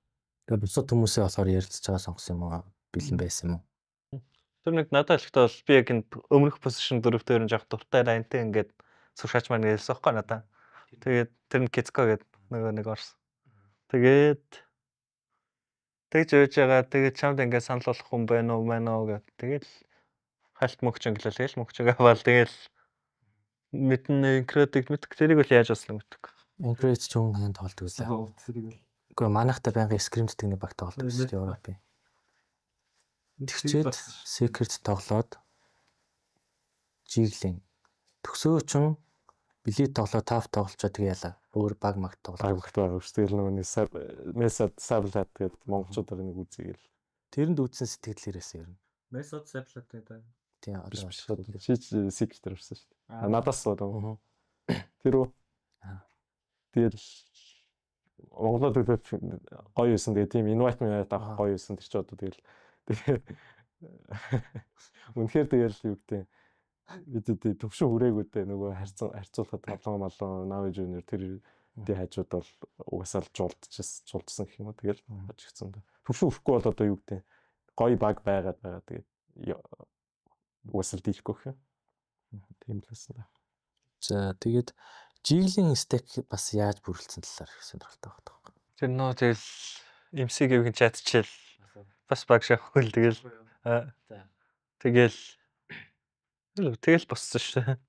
Тэгээд бусад хүмүүсээ болохоор ярилцж байгаа сонгосон юм уу? Бэлэн байсан юм уу? Тэр нэг надад хэлэхдээ бол би яг энэ өмнөх position 4 дээр нь жоох дуртай лайнтай ингээд суршаач маань хэлсэн байхгүй надаа. Тэгээд тэр нь Кицко гэдэг нөгөө нэг орсон. Тэгээд тэгж үйж байгаа. Тэгээд чамд ингээд санал болгох хүн байна уу, мэн үү гэд. Тэгэл хальт мөгч инглээ тэгэл мөгчөг аваал тэгэл мэднэ инкредит мэдэх тэрийг бол яаж болсон мэддэг. Инкредит ч хүн хаан тоглодог үлээ. Үгүй манайхтай байнгын скримддэг нэг баг тоглодог шүү дээ Европын. Тэгчээд Secret тоглоод Jiggling төгсөөчин Блит тоглоо Tough тоглолцоо тэгээ яла. Өөр баг магт тоглоо. Баг магт байгаа шүү. Тэгэл нөгөө нэг Mesad Sablat гэдэг монголчуудаар нэг үзье гэл. Тэрэнд үзсэн сэтгэл хэрэгсэн ер нь. Mesad Sablat гэдэг. Тийм одоо чи Secret орсон шүү дээ. Надаас суу. Тэр үү? Тэгэл Монголоор төлөв гоё байсан. Тэгээ тийм invite me авах гоё байсан. Тэр чи одоо тэгэл үнэхээр тэгэл юу гэдэг бид төвшин хүрээгүй дээ нөгөө харьцуулахад Павлон Малон, Нави Жуниор тэр дэ хажууд бол угаасаа л жуулдсан гэх юм уу. Тэгэл хажигдсан да. Төвшин хүрэхгүй бол одоо юу гэдэг гоё баг байгаад байгаа. Тэгээд угаасаа л дийлэхгүй гэх юм. Тийм л байсан да. За тэгээд Jiggling stack бас яаж бүрэлдсэн талаар их сонирхолтой байна. Тэр нөө тэгэл MC гэвхэн чатчил бас баг шавхал тэгэл тэгэл тэгэл боссон шүү дээ.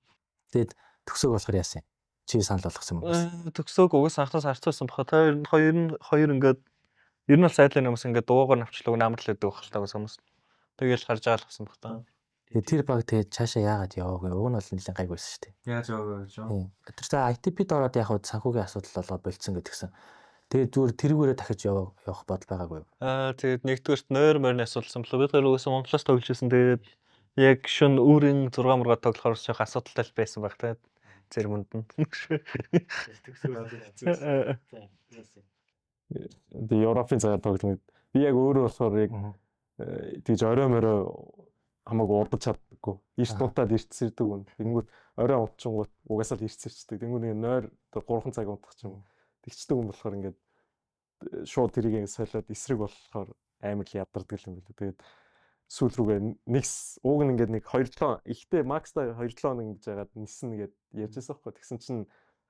Тэгээд төгсөөг болохоор яасан юм? Чи санал болгосон юм уу? Төгсөөг угаас анхнаас харцуулсан баха. Тэр хоёр ингээд Ер нь бол сайдлын хүмүүс ингээд дуугаар навчлаг намрал өгдөг байх л та хүмүүс. Тэгэл харж байгаа л болсон баг та. Тэгээ тэр баг тэгээд цаашаа яагаад яваагүй? Уг нь бол нэлээд гайгүй байсан шүү дээ. Яаж яваагүй гэж юу? Тэр за ITP-д ороод яг хөө санхүүгийн асуудал болоод болцсон гэдгсэн. Тэгээд зүгээр тэрүүгээрээ дахиж явах бодол байгаагүй юу? Тэгээд нэгдүгээрт нойр морины асуудалсан болоо. Бид хоёр угаасаа Монголоос тоглож байсан. Тэгээд яг шүн үүрийн 6 мургаа тоглохоор жоох асуудалтай л байсан баг та. Зарим үнд нь. Тэгээ Европын цагаар тоглоно. Би яг өөрөө болохоор яг тэгж орой морой хамаагүй удаж чаддаггүй. Эрт унтаад эртсэрдэг юм. Тэнгүүт орой унтчингууд угаасаа л эртсэрчдэг. Тэнгүүт нэг нойр 3 цаг унтах ч юм уу. Тэгчдэг юм болохоор ингээд шууд тэрийг ингээд солиод эсрэг болохоор амар л ядардаг юм билүү. Тэгээд сүүл рүүгээ нэг ууг нь ингээд нэг 2-7 ихтэй макста 2-7 хоног ингэж яагаад нисэн гээд ярьжсэн байхгүй. Тэгсэн чинь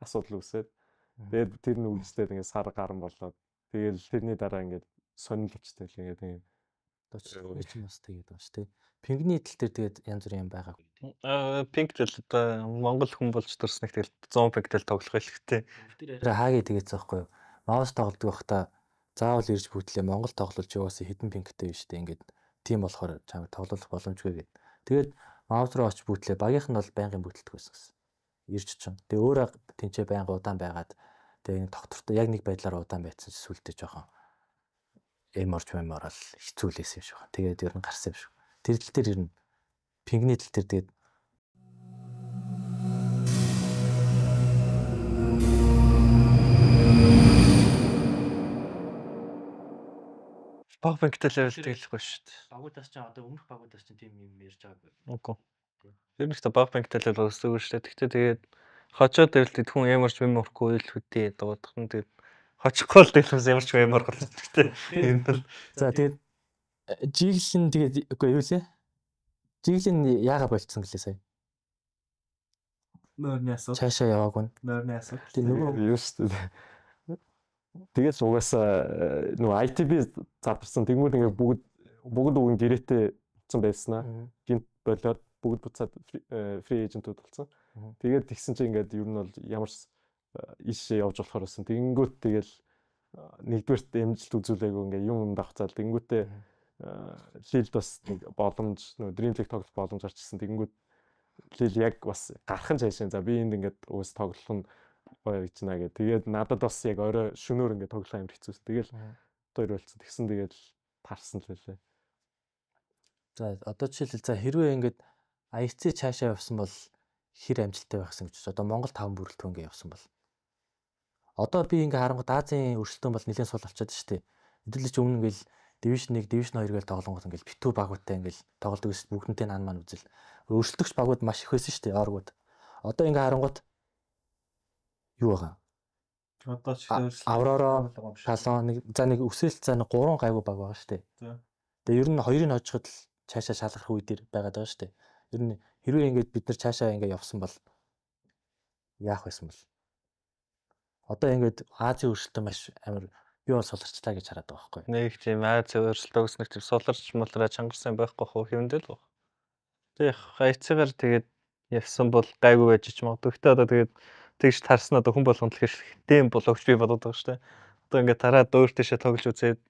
асуудал үүсээд тэгээд тэр нь үргэлжлээд ингээд сар гарan болоод тэгэл тэрний дараа ингээд сонирхол болчтой л ингээд ингээд Би ч бас тэгээд байгаа шүү дээ. Пингний тал дээр тэгээд янз бүрийн юм байгаагүй. Пинг тал одоо Монгол хүн болж төрснөх тэгэл 100 пинг тал тоглох хэрэгтэй. Тэр хааги тэгээдсэн байхгүй юу? Маус тоглодог байхдаа заавал ирж бүтлээ Монгол тоглолч юугаас хэдэн пингтэй биш үү ингээд тийм болохоор чамайг тоглох боломжгүй гээд. Тэгээд маус руу очиж бүтлээ багийнх нь бол байнгын бүтлдэг байсан гэсэн. Ирж чинь. Тэгээ өөрөө тэнцээ байнга удаан байгаад тэгээ нэг тогтвортой яг нэг байдлаар удаан байцсан чи сүултээ жоохон эм орж мэм орол хэцүүлээсэн юм шиг байна. Тэгээд ер нь гарсан юм шиг. Тэр тал дээр ер нь пингний тал дээр тэгээд Баг пингтэй левел тэглэхгүй шүү дээ. Багуудаас ч одоо өмнөх багуудаас ч тийм юм ярьж байгаагүй. Үгүй. Ер нь ихтэй баг пингтэй левел өсдөг шүү дээ. Тэгтээ тэгээд хожоод левел хүн ямар ч юм урахгүй л хөдөө дуудах нь тэгээд хожихгүй л тэгэл ямар ч юм ямар гол. Тэгтээ энэ бол за тэгээд жиглэн тэгээд үгүй юу лээ? Жиглэн яага болцсон гэлээ сая. Нойрны асуудал. Цаашаа яваагүй. Нойрны асуудал. Тэгээд нөгөө юу шүү дээ. Тэгээс угаасаа нөгөө ITB задарсан. Тэнгүүд ингээд бүгд үгэн гэрээтэй болсон байснаа. Гинт болоод бүгд буцаад free agent-ууд болсон. Тэгээд тэгсэн чинь ингээд ер нь бол ямар ч ийшээ явж болохоор байсан. Тэнгүүт тэгэл нэгдүгээрт амжилт үзүүлээгүй ингээд юм давхцаал. Тэнгүүтээ Лилд бас нэг боломж нөгөө Dream League тоглох боломж гарчсан. Тэнгүүт Лил яг бас гарах нь цаашаа. За би энд ингээд уус тоглох нь гоё гэж наа гэ. Тэгээд надад бас яг орой шөнөөр ингээд тоглох амар хэцүүсэн. Тэгэл хоёр болцсон. Тэгсэн тэгэл таарсан л байлээ. За одоо жишээлбэл за хэрвээ ингээд IC цаашаа явсан бол хэр амжилттай байхсан гэж. Одоо Монгол 5 бүрэлдэхүүн ингээд явсан бол. Одоо би ингээ харангуут Азийн өрсөлдөөн бол нэлээд сул болчиход шүү дээ. Хэдүүлээ ч өмнө ингээл Division 1, Division 2 гээл тоглонгууд ингээл битүү багуудтай ингээл тоглодог гэсэн бүгднтэй нан маань үзэл. Өрсөлдөгч багууд маш их байсан шүү дээ, оргууд. Одоо ингээ харангуут юу байгаа? Одоо ч Аврора, Шалон нэг за нэг өсөөл за нэг 3 гайгүй баг байгаа шүү дээ. За. Тэгээ ер нь хоёрыг хожиход л цаашаа шалгарх үе дээр байгаад байгаа шүү дээ. Ер нь хэрвээ ингээд бид нар цаашаа ингээ явсан бол яах байсан бол? Одоо ингээд Азийн өрсөлдөөн маш амар би бол суларчлаа гэж хараад байгаа байхгүй. Нэг тийм Азийн өрсөлдөөн гэсэн нэг тийм суларч мулраа чангарсан байхгүй хөө хэвэндээ л баг. Тэг хайцгаар тэгээд явсан бол гайгүй байж ч магадгүй. Гэтэ одоо тэгээд тэгж тарсан одоо хүн болгонд л хэрэгтэй боловч би бодод байгаа шүү дээ. Одоо ингээд тараад өөр тийшээ тоглож үзээд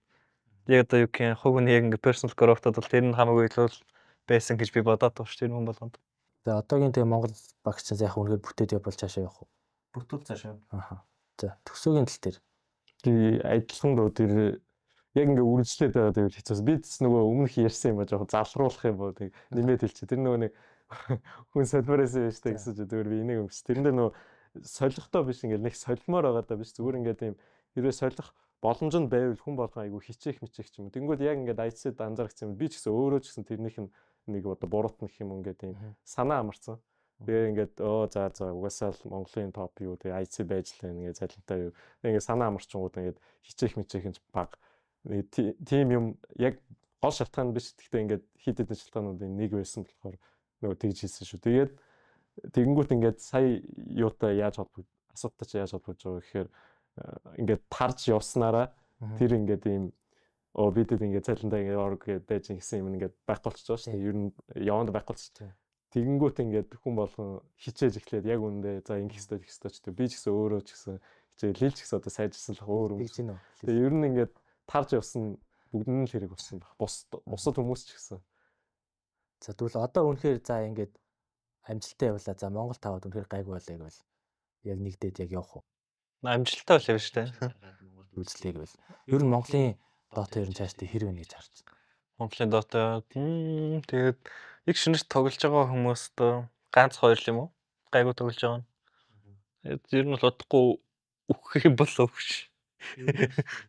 яг одоо юу гэх юм хувь хүн яг ингээд personal growth-од бол тэр нь хамаагүй илүү байсан гэж би бодоод байгаа шүү дээ хүн болгонд. За одоогийн тэгээ Монгол багч чинь яг үнэхээр бүтээд явбал цаашаа явах уу? Бүтүүл цаашаа. Аха. За төсөөгийн тал дээр. Тэг адилхан дөө тэр яг ингээ үргэлжлээд байгаа тэр хэцүүс. Би ч нөгөө өмнөх ярьсан юм ба жоохон залруулах юм боо тэг нэмээд хэлчих. Тэр нөгөө нэг хүн солимоор байсан шүү дээ гэсэн чи зүгээр би энийг өмс. Тэрэн дээр нөгөө солихтой биш ингээл нэг солимоор байгаа даа биш зүгээр ингээд юм хэрвээ солих боломж нь байвал хүн болгон айгу хичээх мичээх ч юм. Тэнгүүд яг ингээд IC-д анзаарчихсан юм. Би ч гэсэн өөрөө ч гэсэн тэрнийх нь нэг одоо буруутна гэх юм ингээд юм санаа амарсан. Тэгээ ингээд оо за за угаасаа л Монголын топ юу тэгээ IC байж л байна ингээд залинтай юу. Тэгээ ингээд санаа амарчингууд ингээд хичээх мичээх нь баг. Нэг тийм юм яг гол шалтгаан биш. Гэхдээ ингээд хид хидэн шалтгаануудын нэг байсан болохоор нөгөө тэгж хийсэн шүү. Тэгээд тэгэнгүүт ингээд сая юутай яаж холбогд асуудалтай чи яаж холбогдож байгаа гэхээр ингээд тарж явснараа тэр ингээд ийм оо бидэд ингээд цалиндаа ингээд орог гээд байж гэсэн юм ингээд байхгүй болчихж байгаа шүү дээ. Ер нь яванд байхгүй болчих. Тэгэнгүүт ингээд хүн болгон хичээж эхлээд яг үүндээ за ингэх ёстой тэгэх ёстой ч гэдэг. Би ч гэсэн өөрөө ч гэсэн хичээл ч гэсэн одоо сайжирсан л өөр юм. Тэгж гинөө. Тэгээ ер нь ингээд Тарж явсан бүгд нь л хэрэг болсон байх. Бусад хүмүүс ч гэсэн. За тэгвэл одоо үнэхээр за ингээд амжилттай явлаа. За Монгол таваад үнэхээр гайгүй болоо гэвэл яг нэгдээд яг явах уу? Амжилттай бол явна шүү дээ. Үзлээ гэвэл ер нь Монголын Dota ер нь цаашдаа хэр вэ гэж харж байна. Монголын Dota тэгээд яг шинээр тоглож байгаа хүмүүс одоо ганц хоёр л юм уу? Гайгүй тоглож байгаа нь. Тэгээд ер нь бол удахгүй үхэх юм болов гэж.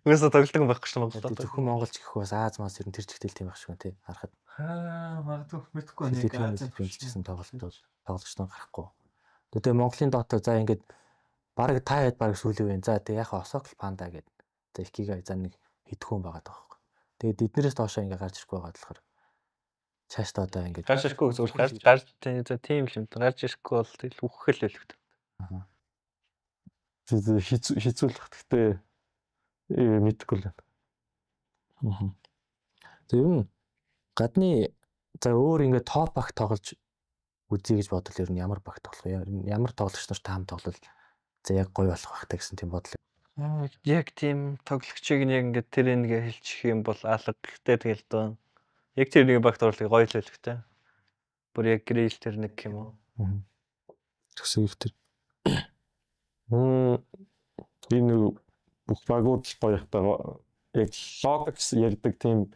Угаасаа тоглодог юм байхгүй шүү Монгол Dota. Зөвхөн монголч гэх бас Аз мас ер нь тэр чигтэл тийм байх шиг байна тий харахад. Аа магадгүй мэдэхгүй нэг Аз гэсэн тоглолтууд тоглогч нар гарахгүй. Тэгээ Монголын Dota за ингээд бараг та хэд бараг сүүлийн үеийн за тэг яхаа Осокл Панда гээд за Икигай за нэг хэдхэн хүн байгаа даа. Тэгээд эднэрээс доошоо ингээ гарч ирэхгүй байгаа болохоор цаашдаа одоо ингээд гарч ирэхгүй зүгээр гарч гарч за тийм л юм. Гарч ирэхгүй бол тэгэл үхэх л байлгүй. Аа. Хэцүү л бах. Гэхдээ мэдэхгүй л байна. Аа. За ер нь гадны за өөр ингээ топ баг тоглож үзье гэж бодвол ер нь ямар баг тоглох вэ? Ямар тоглогч нар таам тоглол за яг гоё болох байх та гэсэн тийм бодол. Яг тийм тоглогчийг нь яг ингээд тэр нэгэ хэлчих юм бол алга. Гэхдээ тэгэл доо. Яг тэр нэг багт орлого гоё л байлгүй. Бүр яг грил тэр нэг юм уу? Төсөөх тэр. Энэ нэг бүх багууд л гоё хта. Яг лог ярьдаг тийм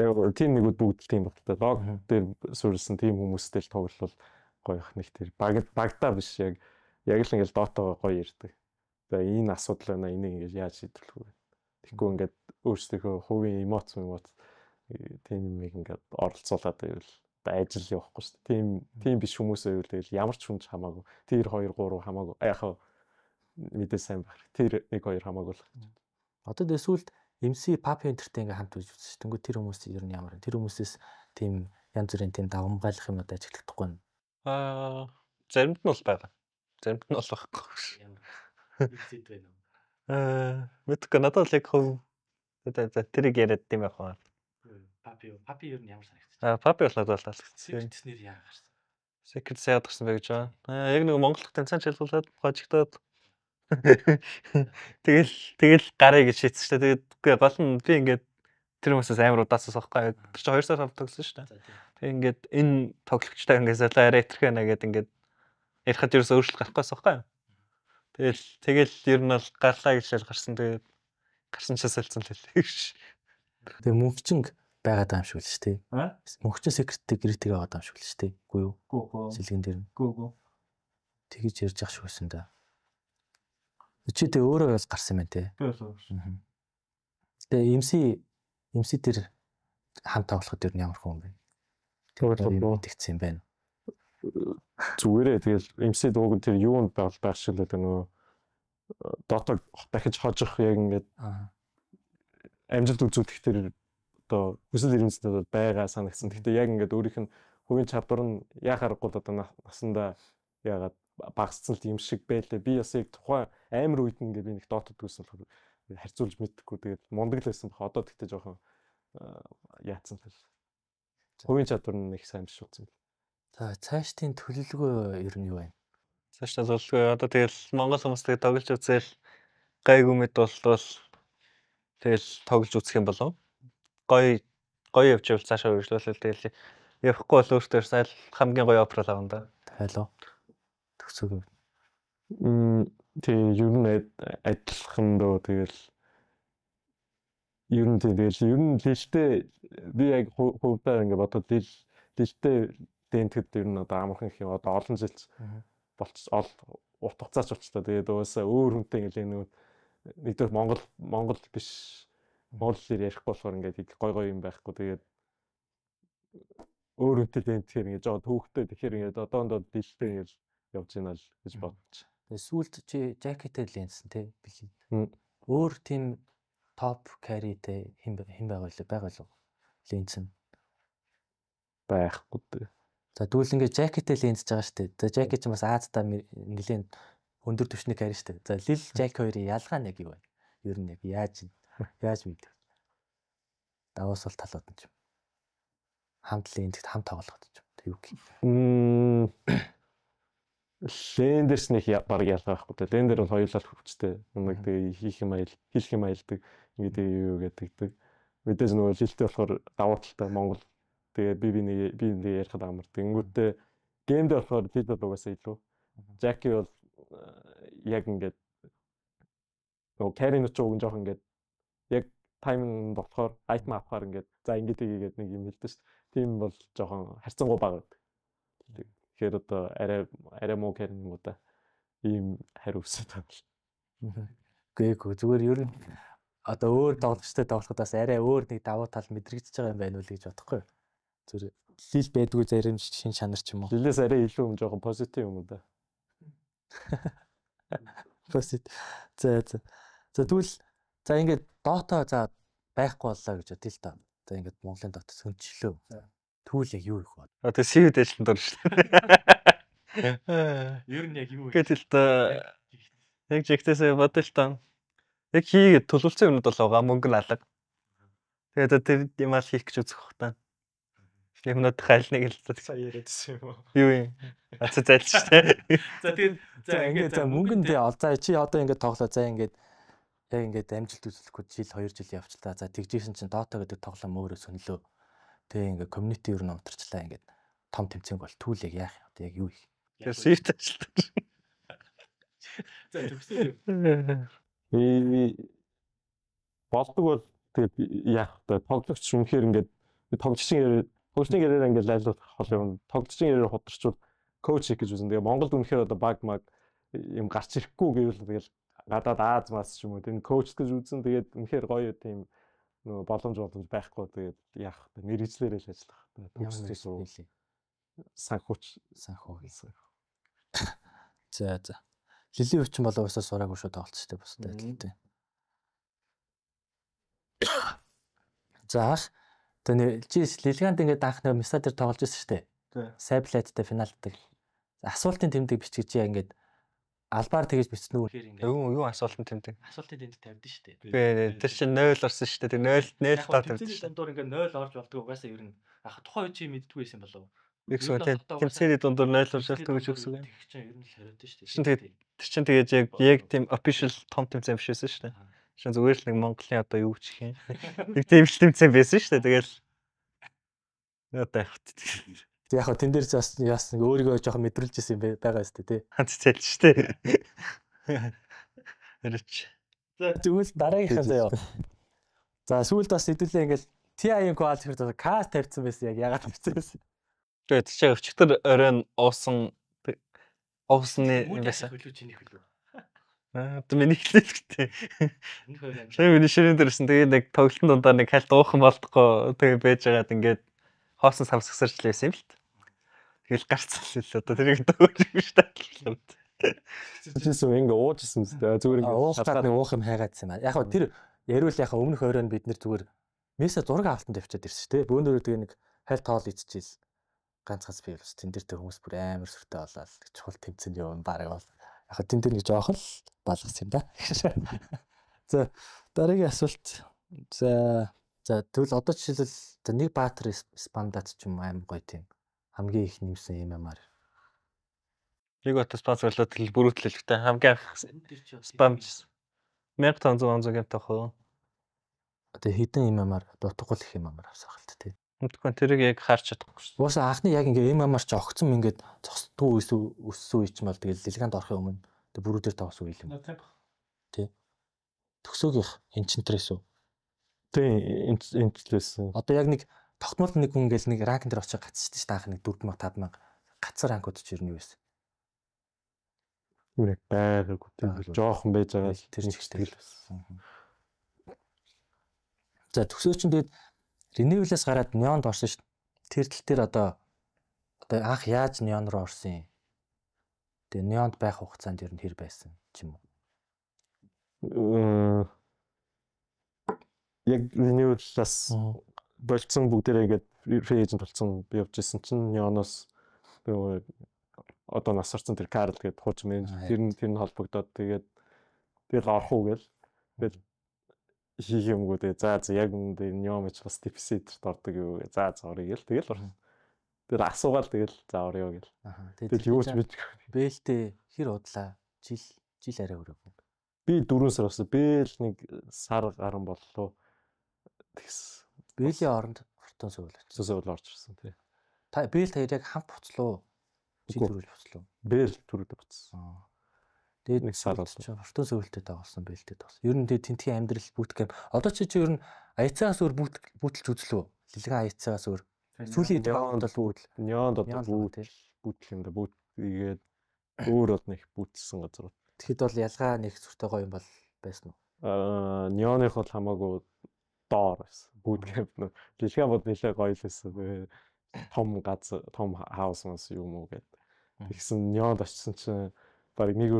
яг тийм нэгүүд бүгд л тийм баг та. Лог дээр суурилсан тийм хүмүүстэй л тоглол гоё их нэг тэр багтаа биш яг л ингээл дотоогоо гоё ярьдаг. За энэ асуудал байна, энийг ингээд яаж шийдвэрлэх вэ? Тэгэхгүй ингээд өөрсдийнхөө хувийн эмоц тийм юмыг ингээд оролцуулаад байвал одоо ажил явахгүй шүү дээ. Тийм биш хүмүүс байвал тэгэл ямар ч хүн ч хамаагүй. Тэр 2 3 хамаагүй. Яг хаа мэдээ сайн байх. Тэр 1 2 хамаагүй л. Одоо тэгээ сүүлд MC Papi Enter-тэй ингээд хамт үзсэн шүү. Тэнгүү тэр хүмүүс ер нь ямар вэ? Тэр хүмүүсээс тийм янз бүрийн тийм давамгайлах юмнууд ажиглахдаггүй нь. Аа заримд нь бол байгаа. Заримд нь бол байхгүй. MC байна уу? Мэдгүй надад л яг хөв. За тэрийг яриад тийм байх аа. Papi ер нь ямар санагдчих? Аа Papi бол надад таалагдсан. Secret нэр яа гарсан? Secret яагаад гарсан бэ гэж байна. Аа яг нэг Монгол тэмцээн чалгуулад гожигдоод тэгэл гарыг гэж шийдсэн шүү дээ. Тэгээд үгүй гол нь би ингээд тэр хүмүүсээс амар удаасаас байхгүй. Тэр чинь 2 сар хамт тоглосон шүү дээ. Тэгээд ингээд энэ тоглогчтой ингээд солио арай итгэх байна гэд ингээд ярихад ерөөсөө өөрчлөлт гарахгүйс байхгүй. Тэгэл ер нь бол гарлаа гэж шал гарсан. Тэгээд гарсан ч солилцсон л хэлээ гэж. Тэгээ мөнхчинг байгаад байгаа юм шиг л шүү дээ. Мөнхчин секреттэй гэрэтэг байгаад байгаа юм шиг л шүү дээ. Үгүй юу? Үгүй. Сэлгэн дээр нь. Үгүй. Тэгэж ярьж ах шиг байсан да. Чи тэгээ өөрөө бас гарсан юм байна те. Би бол гарсан. Тэгээ MC дээр хамт тоглоход ер нь ямар хүн юм бэ? Тэгвэл мэдэгдсэн юм байна. Зүгээрээ тэгэл MC дууг тэр юунд байх шиг л гэдэг нөгөө Dota дахиж хожих яг ингээд амжилт үзүүлэх тэр одоо хүсэл эрмэлзэл бол байгаа санагдсан. Гэхдээ яг ингээд өөрийнх нь хувийн чадвар нь яа харахгүй л одоо насандаа яагаад багассан л юм шиг байлээ. Би бас яг тухайн амар үед ингээд би нэг Dota дүүсэн болохоор харьцуулж мэддэхгүй. Тэгээд мундаг л байсан бах. Одоо тэгтээ жоохон яатсан л. Хувийн чадвар нь их сайн биш болсон. За цаашдын төлөвлөгөө ер нь юу вэ? Цаашдаа төлөвлөгөө одоо тэгэл Монгол хүмүүс тэгээ тоглож үзэл гайгүй мэд болтол тэгэл тоглож үзэх юм болов. Гоё гоё явж байвал цаашаа үргэлжлүүлэл тэгэл явахгүй бол өөртөө сайн хамгийн гоё офер авна да. Тайлоо. Төгсөг. Тий ер нь адилхан дөө тэгэл ер нь тэгэл ер нь лилтэй би яг хувьдаа ингээ бодоход лилтэй дэнтэд ер нь одоо амархан гэх юм одоо олон жилч болц ол урт хугацаач болчлаа. Тэгээд угаасаа өөр хүнтэй ингээл нэг нэгдүгээр Монгол биш монгол хэлээр ярихгүй болохоор ингээд гой гой юм байхгүй. Тэгээд өөр хүнтэй дэнтэхээр ингээд жоо төвхтэй тэгэхээр ингээд одоондоо дилтэй ингээд явж гинэ л гэж бодож. Тэгээд сүүлд чи жакеттэй лэнсэн те били. Өөр тийм топ carry-тэй хэн байгаа вэ? Байгаа л лэнсэн байхгүй дээ. За тэгвэл ингээд жакеттэй лэнсэж байгаа шүү дээ. За жакет чинь бас Аазтай нэлээд өндөр түвшний carry шүү дээ. За Лил Жак хоёрын ялгаа нь яг юу вэ? Ер нь яг яаж мэдв? Давуу сул талууд нь ч юм. Хамт лэнсэд хамт тоглоход ч юм. Тэг юу гэх юм. Лендерс нэг баг ялгаа байхгүй дээ. Лендер бол хоёулаа хүчтэй. Нэг тэгээ хийх юм аял, хэлэх юм аялдаг. Ингээд юу гэдэг. Мэдээж нөгөө лилтэй болохоор давуу талтай Монгол. Тэгээ би би ярихад амар. Тэнгүүтээ game дээр болохоор лил бол угаасаа илүү. Jackie бол яг ингээд нөгөө carry-нууд ч уг нь жоох ингээд яг timing болохоор item авахаар ингээд за ингээд хийгээд нэг юм хэлдэг шүү дээ. Тийм бол жоохон харьцангуй бага байдаг. Тэгэхээр одоо арай муу carry юм уу да. Ийм хариу өсөд байна. Гээгүй зүгээр ер нь одоо өөр тоглогчтой тоглоход бас арай өөр нэг давуу тал мэдрэгдэж байгаа юм байна уу гэж бодохгүй. Зүгээр лил байдгүй зарим шин чанар ч юм уу. Лилээс арай илүү юм жоохон позитив юм уу да. Позитив. За за. За тэгвэл за ингээд Dota за байхгүй боллоо гэж бодъё л доо. За ингээд Монголын Dota сөнчлөө. Тэгвэл яг юу их вэ? А тэг CV дэжлэнд орно шүү дээ. Ер нь яг юу вэ? Гэтэл та яг жигтэйсээ бодъё л доо. Яг хийгээд төлөвлөсөн юмнууд бол байгаа, мөнгө нь алга. Тэгээд тэр юм ал хийх гэж үзэх бах та. Юмнууд хайл нэг л сая яриадсэн юм уу? Юу юм? Ацаа зайлж штэ. За тэгээд за ингээд за мөнгө нь за чи одоо ингээд тоглоо. За ингээд яг ингээд амжилт үзүүлэхгүй жил 2 жил явчлаа. За тэгжсэн чинь Dota гэдэг тоглоом өөрөө сөнлөө. Тэгээ ингээд community ер нь унтарчлаа ингээд том тэмцээнг бол түүл яг яах юм? Одоо яг юу их? Тэр Swift ажилтар. За төгсөө. Болдог бол тэгээд яах вэ? Тоглогч үнэхээр ингээд тоглогчийн гэрээр ингээд лайлуулах хол юм. Тоглогчийн гэрээр хударчвал коуч хийх гэж үзэн. Тэгээ Монголд үнэхээр одоо баг маг юм гарч ирэхгүй гэвэл тэгэл гадаад Аз мас ч юм уу тийм коуч гэж үзэн. Тэгээд үнэхээр гоё тийм нөгөө боломж байхгүй. Тэгээд яах вэ? Мэргэжлээрээ л ажиллах. Төгссөн санхүүч санхүү. За за. Лилийн өвчин болоо уусаа сураагүй шүү тоглолт шүү дээ бусдад адилтай. За ах тэ чи Лилганд ингээд анх нэг Миса дээр тоглож байсан шүү дээ. Сайблайттай финалдаг. Асуултын тэмдэг бичиж чи ингээд албаар тэгэж бичсэн үү? Юу асуултын тэмдэг? Асуултын тэмдэг тавьдсан шүү дээ. Үгүй тэр чинь 0 орсон шүү дээ. Тэр 0 0 таа тавьдсан. Тэмцээний дундуур ингээд 0 орж болдгоо угаасаа ер нь ах тухайн үе чи мэддэггүй байсан болов уу? Тэгсэн тийм тэмцээний дундуур 0 орж болдгоо гэж өгсөн юм. Тэр чинь ер нь л хариуд шүү дээ. Тэр чинь тэгээд яг тийм official том тэмцээн биш байсан шүү дээ. Чинь зүгээр л нэг Монголын одоо юу ч их юм. Нэг тийм л тэмцээн байсан шүү дээ. Тэгэл одоо яг Тэг яг тэн дээр бас яасан өөрийгөө жоохон мэдрүүлж исэн юм байгаа өстэй тий. Ганц зэлж шүү дээ. Өрөч. За тэгвэл дараагийнхаа заяа. За сүүлд бас хэдүүлээ ингээл TI-ийн qualifier каст тавьсан байсан яг ягаад тавьсан байсан. Тэгээд чи өчигдөр оройн уусан уусны юм байсан. Хөлөө чиний хөлөө. Аа одоо миний хэлээ л гэдэг. Тэр миний ширээн дээрсэн тэгээд нэг тоглолтын дундаар нэг хальт уухан болдохгүй тэгээд байж байгаад ингээд хоосон савсгсарч л байсан юм л т. Тэгэл гарцсан л одоо тэрийг дөөж юм шүү дээ. Чисүү ингээ уужсэн мэт зүгээр ингээ уух гад нэг уух юм хайгаадсан юм аа. Яг хөө тэр яриул яг өмнөх оройн бид нэр зүгээр Меса зураг авалтанд явчаад ирсэн шүү дээ. Бөөнөрөө тэгээ нэг хайлт хоол идчихэл ганц ганц би бас тэн дээр тэг хүмүүс бүр амар сүртэй болоод чухал тэмцээн юм бараг бол. Яг тэн дээр нэг жоохон л балгасан юм да. За дараагийн асуулт. За тэгвэл одоо жишээлбэл за нэг баатар спамдат ч юм амар гоё тийм хамгийн их нэмсэн юм ямар. Нэг баатар спам болоод тэл бүрүүтлэлтэй хамгийн анх спамж 1500 гэмт авах уу? Одоо хэдэн юм ямар дутхгүй л их юм амар авсан хальт тий. Мэдгүй тэрийг яг харж чадахгүй шүү. Уусаа анхны яг ингээ MMR ч огцом ингээд зогсдгүй өссөн үе ч юм бол тэгэл Лилганд орохын өмнө тэг бүрүүдээр тоглосон үе юм. Тий. Төгсөөгийнх энчентрээс үү? Тий, энчтлээсэн. Одоо яг нэг тогтмол нэг хүн ингээл нэг ранкн дээр очиж гацчихсан шүү дээ. Анх нэг 4000 5000 гацар ранкууд ч ер нь юу байсан. Юу нэг байгаагүй тийм жоохон байж байгаа л тэр чигтэл байсан. За төгсөө чинь тэгээд Renewal-аас гараад Neon-д орсон шүү дээ. Тэр тал дээр одоо анх яаж Neon руу орсон юм? Тэгээ Neon-д байх хугацаанд ер нь хэр байсан ч юм уу? Яг Renewal-аас болцсон бүгдээрээ ингээд free agent болсон явж исэн чинь Neon-оос нөгөө одоо нас орсон тэр Карл гэдэг хуучин менежер тэр нь холбогдоод тэгээд тэгэл орох уу гээл тэгэл хийх юмгүй тэгээ за за яг үүндээ Neon мэж бас TPC дэрт ордог юу гэ за за орё гээл тэгэл орсон. Тэгэл асуугаал тэгэл за орё гээл. Тэгэл юу ч мэдгүй. Бэлтээ хэр удлаа? Жил арай өрөөгүй. Би 4 сар болсон. Бэл нэг сар гарan боллоо. Тэгс. Бэлийн оронд Фортун Сөүл очсон. Сөүл орж ирсэн тий. Та Бэл хоёр яг хамт буцлуу. Чи Үгүй. түрүүл буцлуу. Бэл түрүүд буцсан. Тэгээд Нэг сар болсон. Фортун Сөүлтэй тоглосон, Бэлтэй тоглосон. Ер нь тэгээд тентхийн амьдрал bootcamp. Одоо чи ер нь аяцаас өөр бүүтэлж үзлүү. Лилгэн аяцаас өөр. Сүүлийн хэд Неонд бол бүүтэл. Неонд одоо Неонд бүүт тий. бүүтэл юм да бүүт игээд өөр бол нэг бүүтэлсэн газар. Тэгэхэд бол ялгаа нэг зүртэй гоё юм бол байсан уу? Аа Неоных бол хамаагүй доор байсан. Bootcamp нөө. Лилгэн бод нэлээ гоё л байсан. Тэгээ том газар, том хаус мас юм уу гэд. Тэгсэн Неонд очисон чинь баг нэг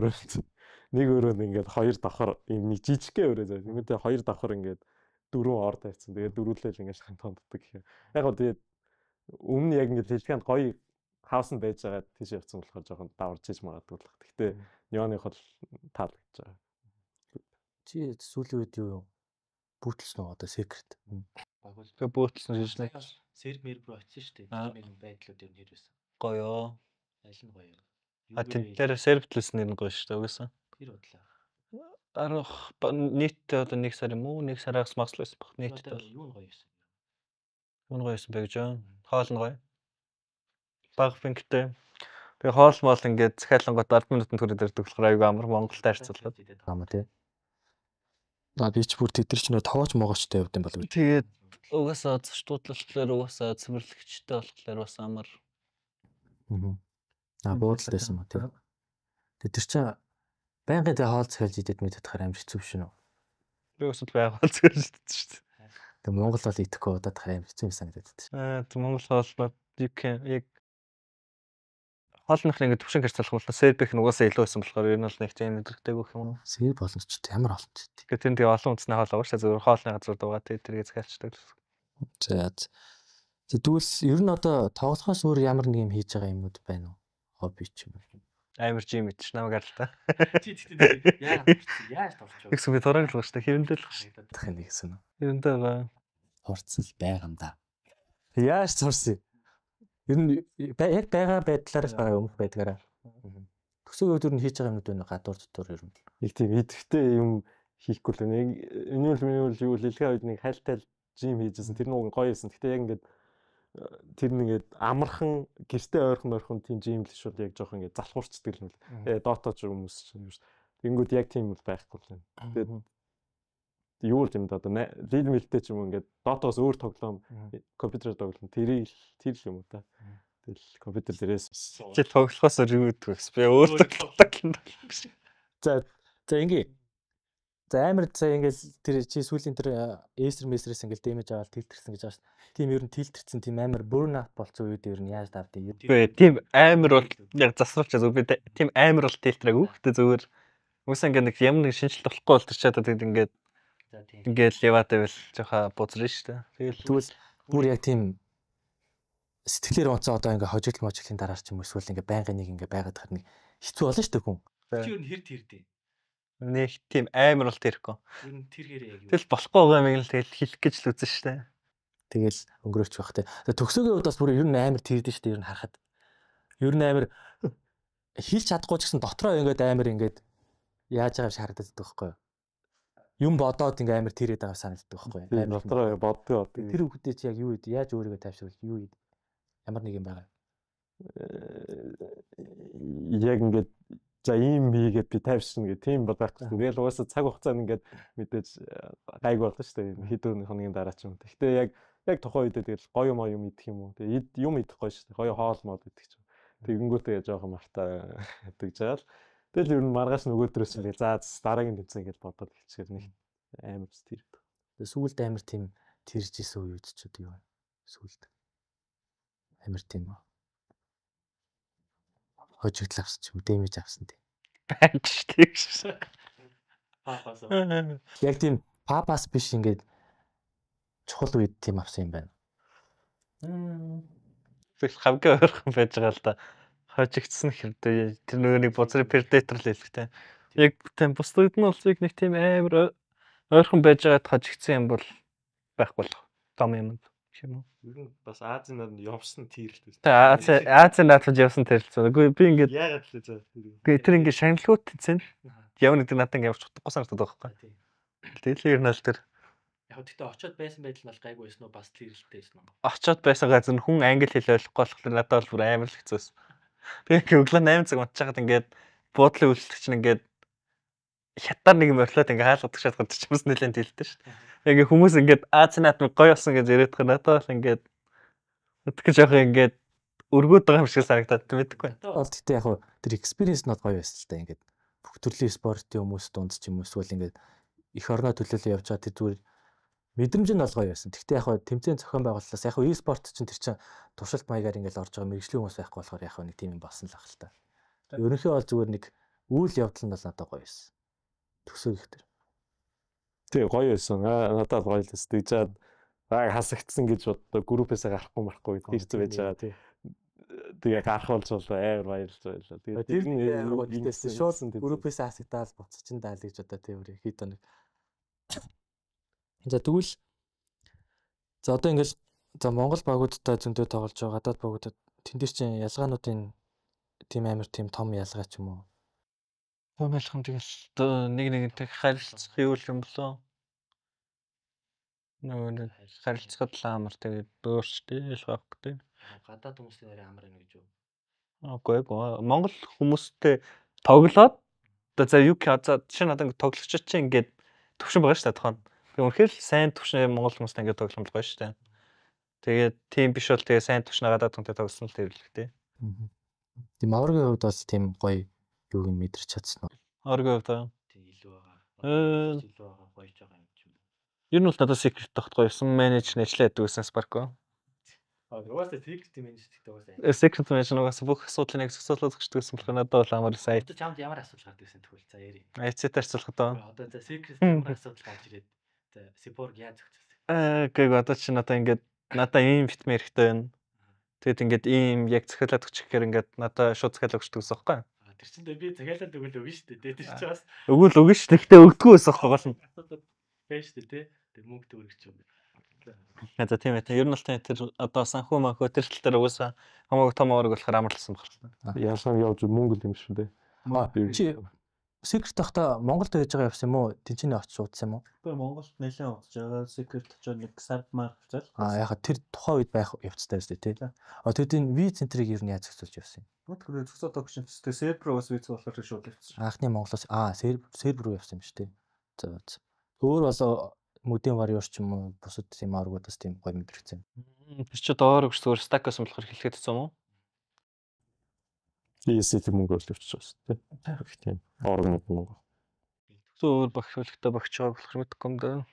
өрөөнд ингээд хоёр давхар юм нэг жижигхэн өрөө заяа. Тэгмээ хоёр давхар ингээд дөрвөн ор тавьсан. Тэгээд дөрвөлэл ингээд шантонддаг гэх юм. Яг гоо тэгээд өмнө яг ингээд Лилгэнд гоё хаус нь байж байгаа тийш явцсан болохоор жоохон даварж иж магадгүй л. Гэхдээ Неоных бол таалагдж байгаа. Чи сүүлийн үед юу бүүтэлсэн үү одоо секрет? Багвал Тэгээ бөөтлсөн шижнэ. Серб мэрб рүү очсон шүү дээ. Аа. Тэр байдлууд ер нь хэр байсан? Гоё. Аль нь гоё? А тийм тэр серб төлсөн нэр нь гоё шүү дээ угаасаа. Тэр бодлоо. Арах нийтдээ одоо 1 сар юм уу? 1 сараас магс л байсан баг. Нийтдээ Одоо бол юу нь гоё байсан? юу нь гоё байсан бэ гэж аа. Хоол нь гоё. Баг пинктэй. Тэгээ хоол моол ингээд захиалангууд 10 минутанд хүрээд ирдэг болохоор айгүй амар Монголд харьцуулахад. Ама тий. Аа би ч бүр тэд нар ч нөө тоож могоочтой явд юм болов. Тэгээд угаасаа зочдлуулахлаар угаасаа цэвэрлэгчтэй болохоор бас амар. Аа буудлал байсан ба тий. Тэгээд тэр чинь байнгын тэ хоол захиалж идээд мэдээд тахаар амар хэцүү биш үү? Би бас л байг хоол захиалж идсэн шүү дээ. Тэгээд Монгол бол идэхгүй удаад тахаар амар хэцүү юм санагдаад байдаг. Аа тэг Монгол хоол над you can яг хоолных нь ингээд төвшин харьцуулах бол сербих нь угаасаа илүү байсан болохоор ер нь бол нэг тийм мэдрэгтэйг өгөх юм уу. Серб боломжтой ямар олонч тий. Тэгэхээр тэр нь тэгээ олон үндэсний хоол байгаа шүү дээ. Зөвхөн хоолны газар дуугаа тэгээ тэргээ захиалчдаг. За за. Тэгвэл ер нь одоо тоглохоос өөр ямар нэг юм хийж байгаа юмнууд байна уу? Хобби ч юм уу. Амар жим идэж намайг арилтаа. Чи тэгтээ яаж яаж торч вэ? Тэгсэн би тураг л байгаа шүү дээ. Хэрэндээ л байгаа шүү. Тах нэг гэсэн үү? Хэрэндээ байгаа. Хурцл байгаа юм да. Яаж зурсан? Ер нь яг байгаа байдлаар л байгаа өмнөх байдгаараа. Төсөөгөө ер нь хийж байгаа юмнууд байна уу? Гадуур дотор ер нь. Нэг тийм идэвхтэй юм хийхгүй л нэг энэ үл миний үл юу лилгээ үед нэг хайлт тайл жим хийжсэн. Тэр нь уг гоё байсан. Гэхдээ яг ингээд тэр нь ингээд амархан гэртээ ойрхон ойрхон тийм жим л шууд яг жоохон ингээд залхуурчдаг юм л. Дота ч хүмүүс ч юм шүү. Тэнгүүд яг тийм бол байхгүй л юм. Тэгээд юу л юм да одоо лил мэлтэй ч юм уу ингээд дотоос өөр тоглоом компьютерээр тоглоом тэрийг тэр л юм уу та. Тэгэл компьютер дээрээс Чи тоглохоос өөр юу гэдэг вэ? Би өөр тоглолтог юм. За за ингээ. За амар за ингээл тэр чи сүүлийн тэр эсэр месрээс ингээл дэмэж аваад тэлтэрсэн гэж байгаа шүү. Тийм ер нь тэлтэрсэн тийм амар burn out болцсон үед ер нь яаж давдیں۔ Үгүй тийм амар бол яг засруулч зүг би тийм амар бол тэлтрээгүй. Гэтэ зүгээр үгүй ингээд нэг ямар нэг шинжилт болохгүй бол тэр чадаад тэгээд ингээд За тийм. ингээд яваад байвал жоохон бузрын шүү дээ. Тэгэл Тэгвэл бүр яг тийм сэтгэлээр унцаа одоо ингээ хожигдол можигдлын дараа ч юм уу эсвэл ингээ байнгын нэг ингээ байгаад хахад нэг хэцүү болно шүү дээ хүн. Чи ер нь хэр тэрдээ? нэг тийм амар бол тэрэхгүй. Ер нь тэргээрээ яг юу? Тэгэл болохгүй байгаа юм л тэгэл хэлэх гэж л үзэн шүү дээ. Тэгэл өнгөрөөч байх те. Тэгээ төгсөөгийн үед бас бүр ер нь амар тэрдэн шүү дээ ер нь харахад. Ер нь амар хэлж чадахгүй ч гэсэн дотроо ингээд амар ингээд яаж байгаа юм шиг харагдаад байдаг байхгүй юу? Юм бодоод ингээ амар тэрээд байгаа санагддаг байхгүй юу? тийм Амар дотроо боддгоо боддог. Тэр үгдээ чи яг юу идэв? Яаж өөрийгөө тайвшруул? Юу идэв? Ямар нэг юм байгаа. Яг ингээд за ийм хийгээд би тайвширна гэх тийм бол байхгүй. Тэгэл угаасаа цаг хугацаанд ингээд мэдээж гайгүй болно шүү дээ. Хэдэн хоногийн дараа ч юм. Гэхдээ яг тухайн үедээ тэгэл гоё юм юм идэх юм уу. Тэгээ юм идэх гоё шүү дээ. Гоё хоол мод идэх ч юм. Тэгэнгүүтээ жоохон мартаа тэгж байгаа л. Тэгэл ер нь маргааш нөгөөдрөөс нь за дараагийн тэмцээн гэж бодоод эхэлчихээр нэг амар тэр. Тэгээ сүүлд амар тийм тэрж исэн үед ч одоо юу вэ? Сүүлд амар тийм хожигдол авсан ч юм дэмэж авсан тийм. Байж шүү дээ. Папас. Яг тийм папас биш ингээд чухал үед тийм авсан юм байна. Тэгэл хамгийн ойрхон байж байгаа л да. Хожигдсан хэрдээ тэр нөгөө нэг бузрын predator л хэлэхтэй. Яг тийм бусдад нь бол яг нэг тийм амар ойрхон байж байгаад хожигдсан юм бол байхгүй л том юм юм уу. Ер нь бас Азийн наадамд явсан тийрэлт. Тэ Азийн наадамд явсан тэрэлцээ. Үгүй би ингээд Яагаад л за үгүй тэр ингээд шагналгууд тэнцэн. Ямар нэг надад ингээд ямар ч утгагүй санагдаад байгаа байхгүй. Тэгэл ер нь бол тэр Яг гэхдээ очиод байсан байдал нь бол гайгүй байсан уу? Бас л эргэлттэй байсан уу? Очиод байсан газар нь хүн англи хэл ойлгохгүй болохоор надад бол бүр амар л хэцүү байсан. Тэгээ ингээд өглөө 8 цаг унтчихад ингээд буудлын үйлчлэгч чинь ингээд хятаар нэг юм орхилоод ингээд хаалгадаг шатгаад ч юмс нэлээд тэлдэг шүү дээ. Ингээд хүмүүс ингээд Аз наадмыг гоё болсон гэж яриад байгаа надад бол ингээд өтгөх жоох ингээд өргөөд байгаа юм шиг санагдаад мэдэхгүй байна. Бол гэхдээ яг тэр experience нь гоё байсан л та ингээд бүх төрлийн спортын хүмүүс дунд ч юм уу эсвэл ингээд эх орноо төлөөлөө явж байгаа тэр зүгээр мэдрэмж нь бол гоё байсан. Гэхдээ яг тэмцээн зохион байгууллаас яг e-спорт чинь тэр чинь туршилт маягаар ингээд орж байгаа мэрэгжлийн хүмүүс байхгүй болохоор яг нэг тийм юм болсон л ах л та. Ерөнхий бол зүгээр нэг үйл явдал нь бол надад гоё байсан. Төсөө их тэр. Тий, гоё байсан. Надад гоё л байсан. Тэгж чад хасагдсан гэж бодлоо. Группээсээ гарахгүй марахгүй тэр байж байгаа. Тий. Тэгээ гарах болж болоо амар баярлж байлаа. Тэгээ тэр амар гоё тэгтээс шууд группээсээ хасагдаал буцаж чин даал гэж одоо тэр хэд хоног. За тэгвэл за одоо ингээл за Монгол багуудтай зөндөө тоглож байгаа гадаад багуудад тэн дээр чинь ялгаануудын тийм амар тийм том ялгаа ч юм уу. Том ялгаа тэгэл нэг нэгнтэй харилцах юу юм болоо. Нөгөө нэг харилцахад л амар тэгээд өөрчтэй л байхгүй тийм. Гадаад хүмүүсийн нэрээ амар юм гэж юу? Үгүй ээ. Монгол хүмүүстэй тоглоод одоо за UK за жишээ нь одоо ингээд тоглогчид чинь ингээд төвшин байгаа шүү дээ тухайн. Тэгээ үнэхээр л сайн төвшин Монгол хүмүүстэй ингээд тоглох юм бол гоё шүү дээ. Тэгээд тийм биш бол тэгээ сайн төвшин гадаад хүнтэй тоглосон л тэр л дээ. Тийм аваргын хувьд бол тийм гоё юуг нь мэдэрч чадсан уу? Аваргын хувьд тийм илүү байгаа. Илүү байгаа гоёж байгаа юм ч юм. Ер нь бол надад secret тогт гоё юмсан менеж нь ажиллаа гэдэг байсан Sparko. Угаасаа secret менеж гэдэг угаасаа. Secret менеж нь угаасаа бүх асуудлыг нэг зохицуулаад өгчдөг гэсэн болохоор надад бол амар сайн. Одоо чамд ямар асуудал гардаг гэсэн тэгвэл за яри. IC-тэй харьцуулахад одоо за secret ямар асуудал гарч ирээд за Cyborg яаж зохицуулсан? Гээгүй одоо чи надаа ингээд надаа ийм битмэ хэрэгтэй байна. Тэгэд ингээд ийм яг захиалаад өгчих гэхээр ингээд надаа шууд захиалаа өгчдөг гэсэн байхгүй. Тэр чинь би захиалаад өгвөл өгнө шүү дээ. Тэр чинь бас өгвөл өгнө шүү дээ. Гэхдээ өгдөггүй байсан байхгүй гол нь. Асуудал байна шүү дээ, тэ. Тэр мөнгө төгрөг ч юм. За тийм ээ. Ер нь бол тэр одоо санхүү манхүү тэр тал дээр угаасаа хамаагүй том аварга болохоор амарласан баг. Ялгаа явж мөнгө л юм шүү дээ. Чи Secret тахта Монголд байж байгаа явсан юм уу? Тэнцэнэ очиж уудсан юм уу? Би Монголд нэлээд удаж байгаа. Secret очоод нэг сар мар хавцал. Аа яха тэр тухайн үед байх явцтай байсан тий. А тэгэд энэ V центрийг ер нь яаж зохицуулж явсан юм? Тэгвэл зохицоод өгч чинь сервер руу бас V болохоор шууд явчихсан. Анхны Монголоос сервер руу явсан юм шүү тий. За за. Өөр бол мөдийн warrior ч юм уу бусад тийм аргуудаас тийм гоё мэдрэгцэн. Тэр чи доор өгч зүгээр stack гэсэн болохоор хэлэхэд хэцүү юм уу? ESC мөнгө бол явчих шүү дээ. Тийм. Оргнууд мөнгө. Өөр багш хөлөгтэй багч байгааг болохоор мэдэхгүй юм даа.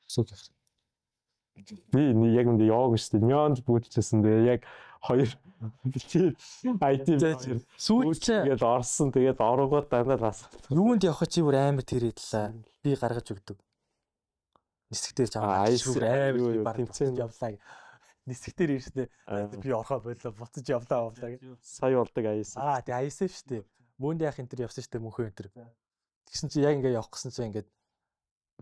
Сүг. Би яг үндэ яваагүй шүү дээ. Нёнд бүүжчихсэн. Тэгээ яг хоёр IT сүүлд тэгээд орсон. Тэгээд оронгууд дандаа л асуулт. Юунд явах чи бүр амар тэр хэдлээ. Би гаргаж өгдөг. Нисгтэр чамаа шүр амар баг тэмцээн явлаа. Нисгтэр ирснэ би орхоо боллоо буцаж явлаа явлаа гэж. Сая болдог IS. Аа тий IS шүү дээ. Мөөнд яах энэ төр явсан шүү дээ мөнхөө энэ төр. Тэгсэн чи яг ингээ явах гэсэн чи ингээд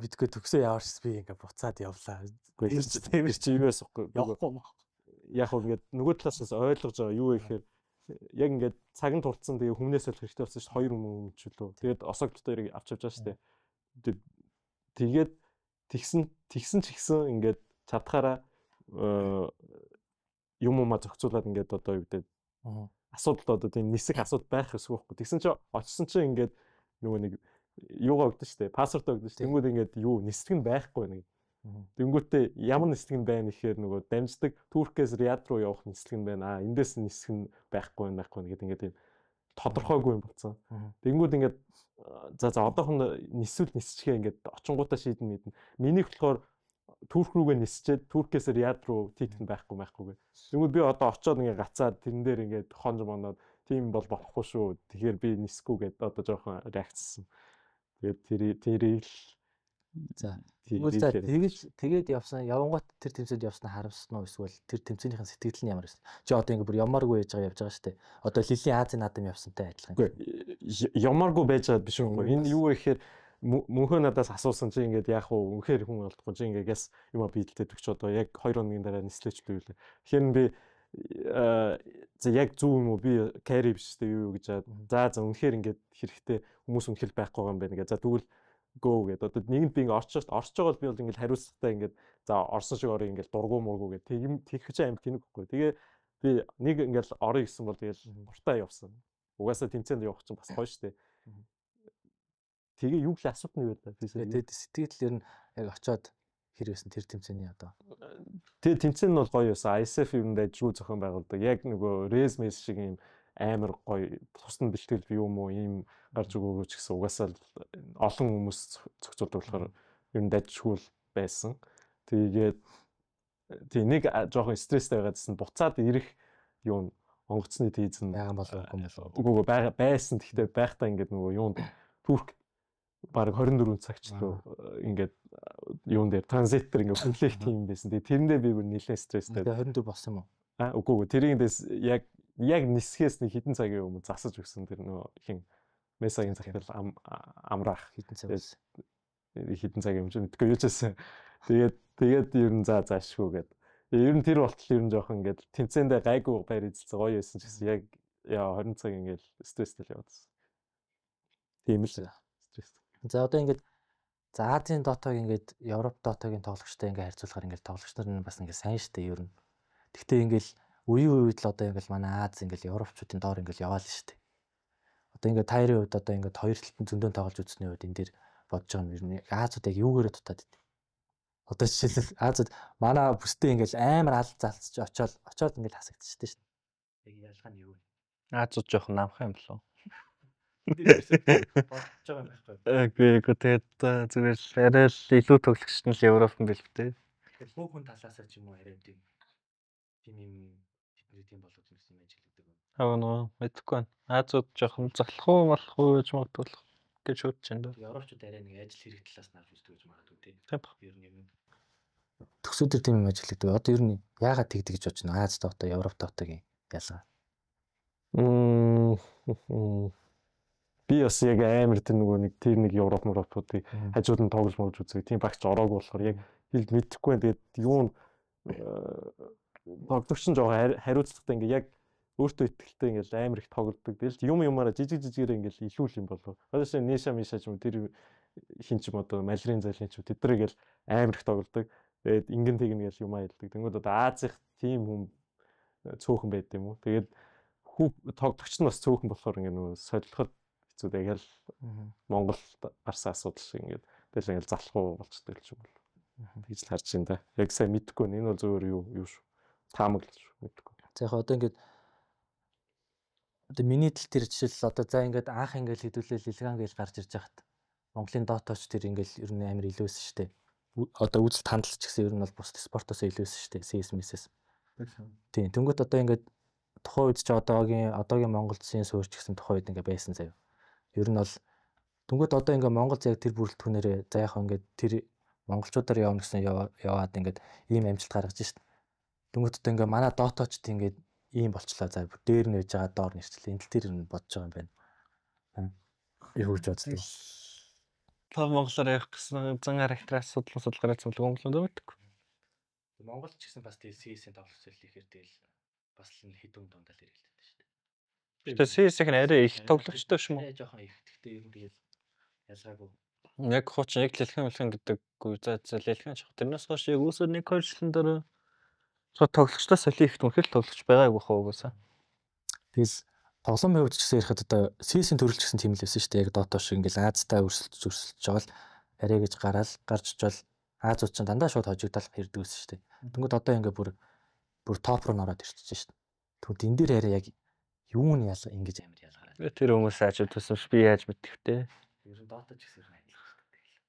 бидгүй төгсөө яваарч би ингээ буцаад явлаа. Тэр чи юу байсан вэ? Явахгүй юм. Яг хөө ингээд нөгөө талаас нь ойлгож байгаа юу вэ гэхээр яг ингээд цаг нь турцсан тэгээ хүмүүнээс л хэрэгтэй болсон шүү дээ. Хоёр хүмүүс ч үлээ. Тэгээд осог дотор авч явж байгаа шүү дээ. Тэгээд тэгсэн ч ихсэн ингээд чадхаараа юм ума зохицуулаад ингээд одоо юу гэдэг асуудал одоо тийм нисэх асуудал байх ёсгүй байхгүй. Тэгсэн чи очсон чи ингээд нөгөө нэг юугаа өгдөн шүү дээ. Пассвортоо өгдөн шүү. Тэнгүүд ингээд юу нислэг нь байхгүй нэг. Тэнгүүтээ ямар нислэг нь байна гэхээр нөгөө дамждаг Туркээс Риад руу явах нислэг нь байна. Аа эндээс нислэг нь байхгүй байхгүй гэдэг ингээд тийм тодорхойгүй юм болсон. Тэнгүүд ингээд за одоохонд нисвэл нисчихээ ингээд очингуудаа шийдэн мэднэ. Минийх болохоор Турк рүүгээ нисчээд Туркээс Риад руу тикет нь байхгүй гэ. Тэнгүүд би одоо очиод ингээд гацаад тэрэн дээр ингээд хонж моноод тийм бол болохгүй шүү. Тэгэхээр би нисэхгүй гэд одоо жоохон реакцсан. Тэгээд тэрийг л за тэгвэл за тэгээд явсан явангууд тэр тэмцээнд явснаа харамссан уу эсвэл тэр тэмцээнийхэн сэтгэл нь ямар байсан? Чи одоо ингэ бүр ямааргүй байж байгаа явж байгаа шүү дээ. Одоо Лилийн Азийн наадам явсантай адилхан. Үгүй ямааргүй байж байгаа биш үү? Энэ юу вэ гэхээр мөнхөө надаас асуусан чи ингээд яах вэ? Үнэхээр хүн олдохгүй чи ингээд яс юм а биелэлтэй төгч одоо яг 2 хоногийн дараа нислээч л юу лээ. Тэгэхээр би за яг зөв юм уу, би carry биш үү юу гэж. За үнэхээр ингээд хэрэгтэй хүмүүс үнэхээр байхгүй юм байна гэ. За тэгвэл go гэдэг. Одоо нэгэнд би ингээд орчих байгаа бол би бол ингээд хариуцлагатай ингээд за орсон шиг орё ингээд дургу мургу гэх тэгм тэгэх чинь амт тэнэг байхгүй. Тэгээ би нэг ингээд орё гэсэн бол тэгэл дуртай явсан. Угаасаа тэмцээнд явах чинь бас гоё штэ. Тэгээ юу л асуулт нь юу вэ? Тэгээд сэтгэл ер нь яг очиод хэр байсан тэр тэмцээний одоо. Тэгээ тэмцээн нь бол гоё байсан. ISF юм дайжгүй зохион байгуулдаг. Яг нөгөө Res Mes шиг юм амар гоё тусна бэлтгэл би юм уу ийм гарч өгөөгөө ч гэсэн угаасаа олон хүмүүс зохицуулдаг болохоор ер нь дайжгүй л байсан. Тэгээд тий нэг жоохон стресстэй байгаадсэн буцаад ирэх юу онгоцны тийз нь байгаа болов уу юм бол үгүй байсан. Гэхдээ байхдаа ингээд нөгөө юунд Турк бараг 24 цагч руу ингээд юун дээр транзит дээр ингээд хүлээх тийм байсан. Тэгээ тэрэндээ би бүр нэлээд стресстэй. Тэгээ 24 болсон юм уу? Аа үгүй тэрийг дэс яг нисхээс нэг хэдэн цагийн өмнө засаж өгсөн тэр нөгөө хин Месагийн захирал амраах хэдэн цаг байсан. Хэдэн цагийн өмнө мэдгүй юу ч байсан. Тэгээд ер нь за заашгүй гэд. Ер нь тэр болтол ер нь жоохон ингээд тэмцээндээ гайгүй байр эзэлсэн гоё байсан ч гэсэн яг яа 20 цаг ингээд стресстэй л яваадсан. Тийм л стресс. За одоо ингээд за Азийн Дотог ингээд Европ Дотогийн тоглогчтой ингээд харьцуулахаар ингээд тоглогч нар нь бас ингээд сайн штэ ер нь. Гэхдээ ингээд үеийн үед л одоо ингээд манай Аз ингээд Европчуудын доор ингээд яваал штэ. Одоо ингээд тайрын үед одоо ингээд хоёр талд нь зөндөн тоглож үзсний үед энэ дэр бодож байгаа юм ер нь Азууд яг юугээрээ дутаад идэв. Одоо жишээлбэл Азууд манай бүстэй ингээд амар ал залцж очоод ингээд хасагдчихтэй штэ. Яг ялгаа нь юу вэ? Азууд жоохон намхан юм болов. Бодож байгаа юм байхгүй. Үгүй тэгээд зүгээр л арай л илүү тоглогч нь л Европ юм бэл дээ. Тэгэхээр бүх хүн талаасаа ч юм уу арай тийм юм тэдний тийм болоод ирсэн юм ажигладаг. Аа нөө мэдэхгүй байна. Азууд жоохон залах уу малах уу гэж магадгүй болох гэж бодож байна даа. Европчууд арай нэг ажил хэрэг талаас нь авч үздэг гэж магадгүй тийм. Ер нь юм. Төгсөө төр тийм юм ажигладаг. Одоо ер нь яагаад тэгдэг гэж бодож байна? Аз Дота, Европ Дотагийн ялгаа. Би бас яг амар тэр нөгөө нэг тэр нэг Европ Европуудыг хажууд нь тоглож мөрж үзэг. Тийм багч ороогүй болохоор яг хэлд мэдэхгүй байна. Тэгээд юу н тоглогч нь жоохон хариуцлагатай ингээ яг өөртөө ихтэй ингээл амар их тоглодог. Тэгэл юм юмараа жижиг жижигээрээ ингээл илүү л юм болов. Одоо шинэ Ниша Миша ч юм тэр хин ч юм одоо Малрын залын ч юм тэд нар ингээл амар их тоглодог. Тэгээд ингэн тэгнэ гэл юм аялдаг. Тэнгүүд одоо Азийнх тийм хүн цөөхөн байд юм уу. Тэгээд тоглогч нь бас цөөхөн болохоор ингээ нөгөө солиход хэцүү дээ. Тэгэл Монгол гарсан асуудал шиг ингээд тэгэл ингээл залах уу болчдөг юм бол. Тэгж л харж байна да. Яг сайн мэдэхгүй байна. Энэ бол зөвөр юу шүү. Таамаглал шүү. Мэдэхгүй. За яг одоо ингээд одоо миний тал тэр жишээл одоо за ингээд анх ингээд хэдүүлээ Лилган гэж гарч ирж байхад Монголын Доточ тэр ингээд ер нь амар илүү байсан шүү дээ. Одоо үзэлт хандлт ч гэсэн ер нь бол бусд спортоос илүү байсан шүү дээ. CS мэсэс. Тийм. Тэнгүүт одоо ингээд тухайн үед ч одоогийн Монгол засгийн суурь ч гэсэн тухайн үед ингээд байсан заяа. Ер нь бол тэнгүүт одоо ингээд Монгол яг тэр бүрэлдэхүүнээрээ за яг ингээд тэр монголчуудаар явна гэсэн яваад ингээд ийм амжилт гаргаж шít. Тэнгүүт одоо ингээд манай Доточд ингээд ийм болчлаа. За дээр нь байж байгаа доор нь ирчлээ. Энэ тал дээр нь бодож байгаа юм байна. Юу гэж боддог. Та монголоор явах гэсэн зан характер асуудал судалгаа гаргасан бол Монголд мэддэг. Монгол ч гэсэн бас тэгэл CS-ийн тоглолт ихээр тэгэл бас л хэд хүн дундаа л хэрэглэдэг шүү дээ. Тэгээ CS-ийн арай их тоглогчтой шүү мөн. Арай жоохон их. Гэхдээ ер нь тэгэл ялгаагүй. Яг хуучин яг лэлхэн гэдэг үгүй за лэлхэн ч тэрнээс хойш яг үүсээр 1-2 жилийн дараа тоглогчдоос соли ихт үнэхээр тоглогч байгаагүй хаа угаасаа. Тэгэл тоглоомын хувьд ч гэсэн ярихад одоо CS-ийн төрөл ч гэсэн тийм л байсан шүү дээ. Яг Dota шиг ингээл Азтай өрсөлдөж жаал арай гэж гараал гарч очвол Азууд ч дандаа шууд хожигдол хэрдэг байсан шүү дээ. Тэнгүүд одоо ингээ бүр топ руу ороод ирчихэж шүү дээ. Тэгвэл энэ дээр арай яг юу нь ялга ингэж амар ялгараад. Тэр хүмүүс ажил төсөмш би яаж мэдэх вэ? Ер нь Dota ч гэсэн ер нь адилхан шүү дээ.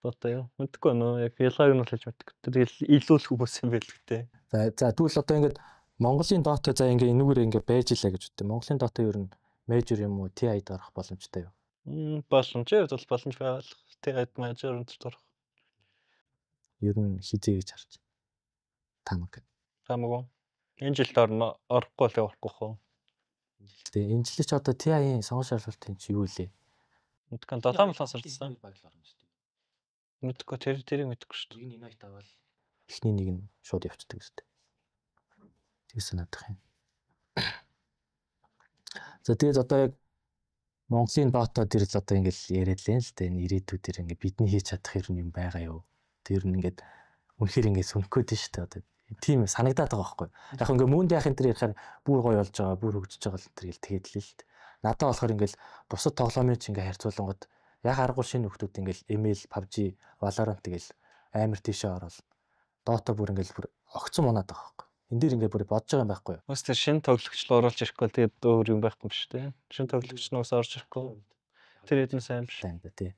Dota юу? Мэдгүй нөө яг ялгааг нь бол хэлж мэддэг. Тэгэл илүү л хүмүүс юм байл гэдэг. За тэгвэл одоо ингээд Монголын Dota за ингээ энүүгээр ингээ байж илаа гэж боддог. Монголын Dota ер нь major юм уу TI-д орох боломжтой юу? Боломжтой бол боломж байгаа л TI-д major өнөрт орох. Ер нь хизээ гэж харж. Таамаг. Таамаг уу? Энэ жилд орно орохгүй л орохгүй хөө. Тэгээ энэ жилд ч одоо TI-ийн сонгон шалралтын чи юу лээ? Мэдгүй 7 молон сарсан. Баг л орно шүү дээ. Мэдгүй тэрийг мэдэхгүй шүү дээ. Нэг нь Unite аваад эхний нэг нь шууд явцдаг шүү дээ. Тэг санаадах юм. За тэгээд одоо яг Монголын Dota дээр л одоо ингээл яриад лэн л дээ. Энэ ирээдүйд тэр ингээд бидний хийж чадах юм юм байгаа юу? Тэр нь ингээд үнэхээр ингээд сөнөх гээд нь шүү дээ. Одоо тийм санагдаад байгаа байхгүй. Яг ингээ мөн яхын тэр ярихаар бүр гоё болж байгаа, бүр хөгжиж байгаа л тэр гэл тэгээд л л дээ. Надад болохоор ингээл бусад тоглоомын ч ингээ харьцуулангууд яг аргагүй шинэ хүмүүс ингээл ML, PUBG, Valorant тэгэл амар тийшээ орол. Dota бүр ингээл бүр огцон мунаад байгаа байхгүй. Энд дээр ингээ бүр бодож байгаа юм байхгүй юу? Бас тэр шинэ тоглогч л оруулж ирэхгүй л тэгээд өөр юм байхгүй юм шүү дээ. Шинэ тоглогч нь ус орж ирэхгүй. Тэр хэдэн сайн биш. Тийм да тий.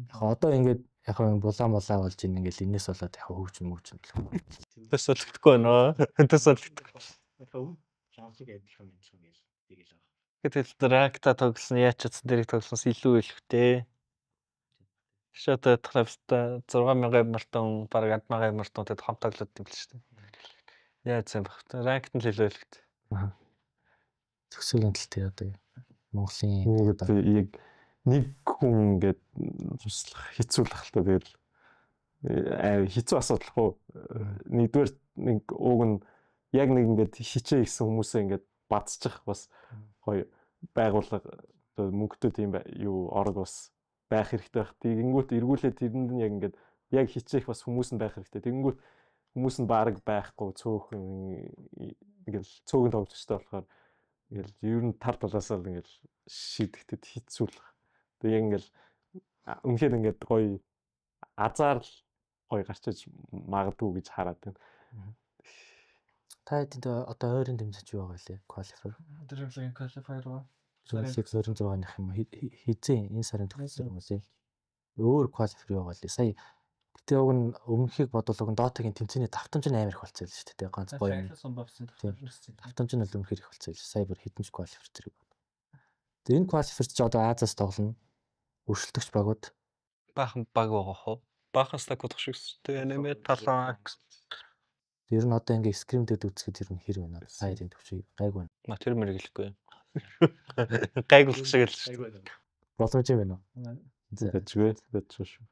Яг одоо ингээд яг юм булаа мулаа болж ин ингээл энэс болоод яг хөгжин мөгжин гэх юм. Төс солигдохгүй байна. Төс солигдохгүй. Лавлыг адилхан адилхан гээл тэгэл байгаа. Гэтэл ракта тоглосон яаж чадсан дэрийг тоглосноос илүү илүүтэй. Шот тахлавста 6000 мартан бараг 1000 мартан тэд хам тоглоод юм л шүү дээ. Яаж сайн байх вэ? Ранкт нь л илүү илүүтэй. Төгсөгийн тал тий одоо Монголын Ингээд яг нэг хүн ингээд туслах хэцүү л ахalta тэгэл аа хэцүү асуудал хөө. Нэгдүгээр нэг ууг нь яг нэг ингээд хичээ гэсэн хүмүүсээ ингээд бадчих бас гоё байгууллага одоо мөнгөтэй тийм юу орог бас байх хэрэгтэй байх. Тэгэнгүүт эргүүлээ тэрэнд нь яг ингээд яг хичээх бас хүмүүс нь байх хэрэгтэй. Тэгэнгүүт хүмүүс нь бараг байхгүй цөөхөн ингээл цөөхөн тоглогчтой болохоор ингээл ер нь тал талаасаа л ингээл шийдэхтэд хэцүү л. Тэгээ ингээл үнэхээр ингээд гоё азар л гоё гарчиж магадгүй гэж хараад байна. Та хэдийн одоо ойрын тэмцээч юу байгаа вэ? Qualifier. Dream Qualifier ба. Dream 26-ных юм хизээ энэ сарын төгссөн юм уу? Өөр qualifier юу байгаа лээ. Сая гэтээ уг нь өмнөхийг бодвол уг нь Dota-гийн тэмцээний давтамж нь амар их болцсон л шүү дээ. Ганц гоё юм. Давтамж нь бол үнэхээр их болцсон л. Сая бүр хэдэн ч qualifier зэрэг бод. Тэгээ энэ qualifier ч одоо Азиас тоглоно. Өрсөлдөгч багууд Баахан баг байгаа хоо. Баахан стак удах шиг шүү дээ. Нэмээд талан ер нь одоо ингээ скрим дээр үзэхэд ер нь хэр байна. Сая тийм төвчийг гайгүй байна. Ма тэр мэргэлэхгүй. Гайгуулах шиг л шүү дээ. Боломж юм байна уу? За. Тэжгүй тэжгүй шүү.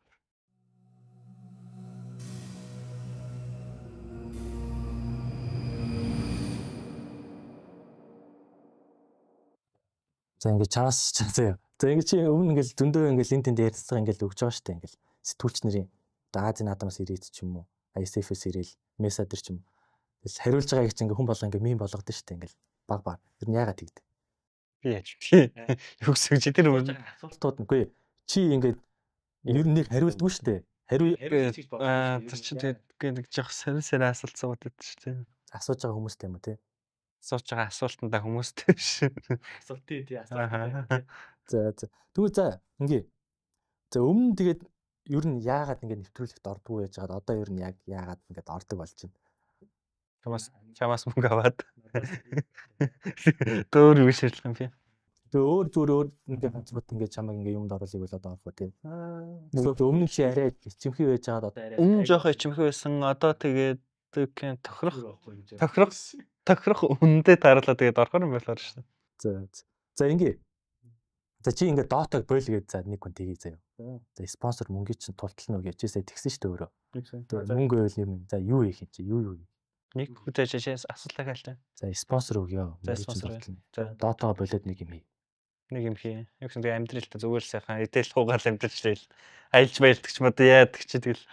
За ингээ чанаас заяа. За ингээ чи өмнө ингээл зөндөө ингээл энэ тэнд ярилцлага ингээл өгч байгаа штэ ингээл сэтгүүлч нарын одоо Азийн наадамаас ирээд ч юм уу, ISF-ээс ирээл, Меса дээр ч юм уу. Тэгэл хариулж байгааг чи ингээ хүн болго ингээ мим болгодог штэ ингээл баг баг. Тэр нь яагаад тэгдэг? Би яаж бэ? Юу гэсэн чи тэр өмнө Асуултууд нь үгүй чи ингээд ер нь нэг хариулдаггүй штэ. Хариу аа тэр чинь тэгээд нэг жоох сонин сонин асуулт суугаад байдаг шүү дээ. асууж байгаа хүмүүстэй юм уу те? Асууж байгаа асуултандаа хүмүүстэй биш. Асуулт тий тий Аа. За за. Тэгвэл за ингээ. За өмнө тэгээд ер нь яагаад ингээ нэвтрүүлэгт ордгоо байж байгаад одоо ер нь яг яагаад ингээд ордог болж байна. Чамаас мөнгө аваад. Дөөр юу шийдлэх юм бэ? Тэгээ өөр зүгээр өөр ингээ ганцбат ингээ чамайг ингээ юмд оруулах бол одоо орох уу тийм. Эсвэл өмнө нь чи арай ичимхий байж байгаад одоо арай Өмнө жоох ичимхий байсан. Одоо тэгээд гэн тохирох тохирох тохирох үндэ тарлаа тэгээд орохор юм болохоор шүү дээ. За за. За ингээ. За чи ингээ дотог бойл гэж за нэг хүн тгий заяа. За спонсор мөнгийг чинь тултал нүг яжээсээ тэгсэн шүү дээ өөрөө. Тэгээ мөнгө байвал юм. За юу хийх юм чи юу юу. Нэг хүзээж чээс асуултаа хайлтаа. За спонсор өгөө. За, Мөнгийг чинь спонсор тултал. За Дотогоо болоод нэг юм хий. нэг юм хий. Юу гэсэн тэгээ амьдрал та зүгээр л сайхан эдэл хуугаал амьдарч тэгэл аялж баялдаг ч юм одоо яадаг чи тэгэл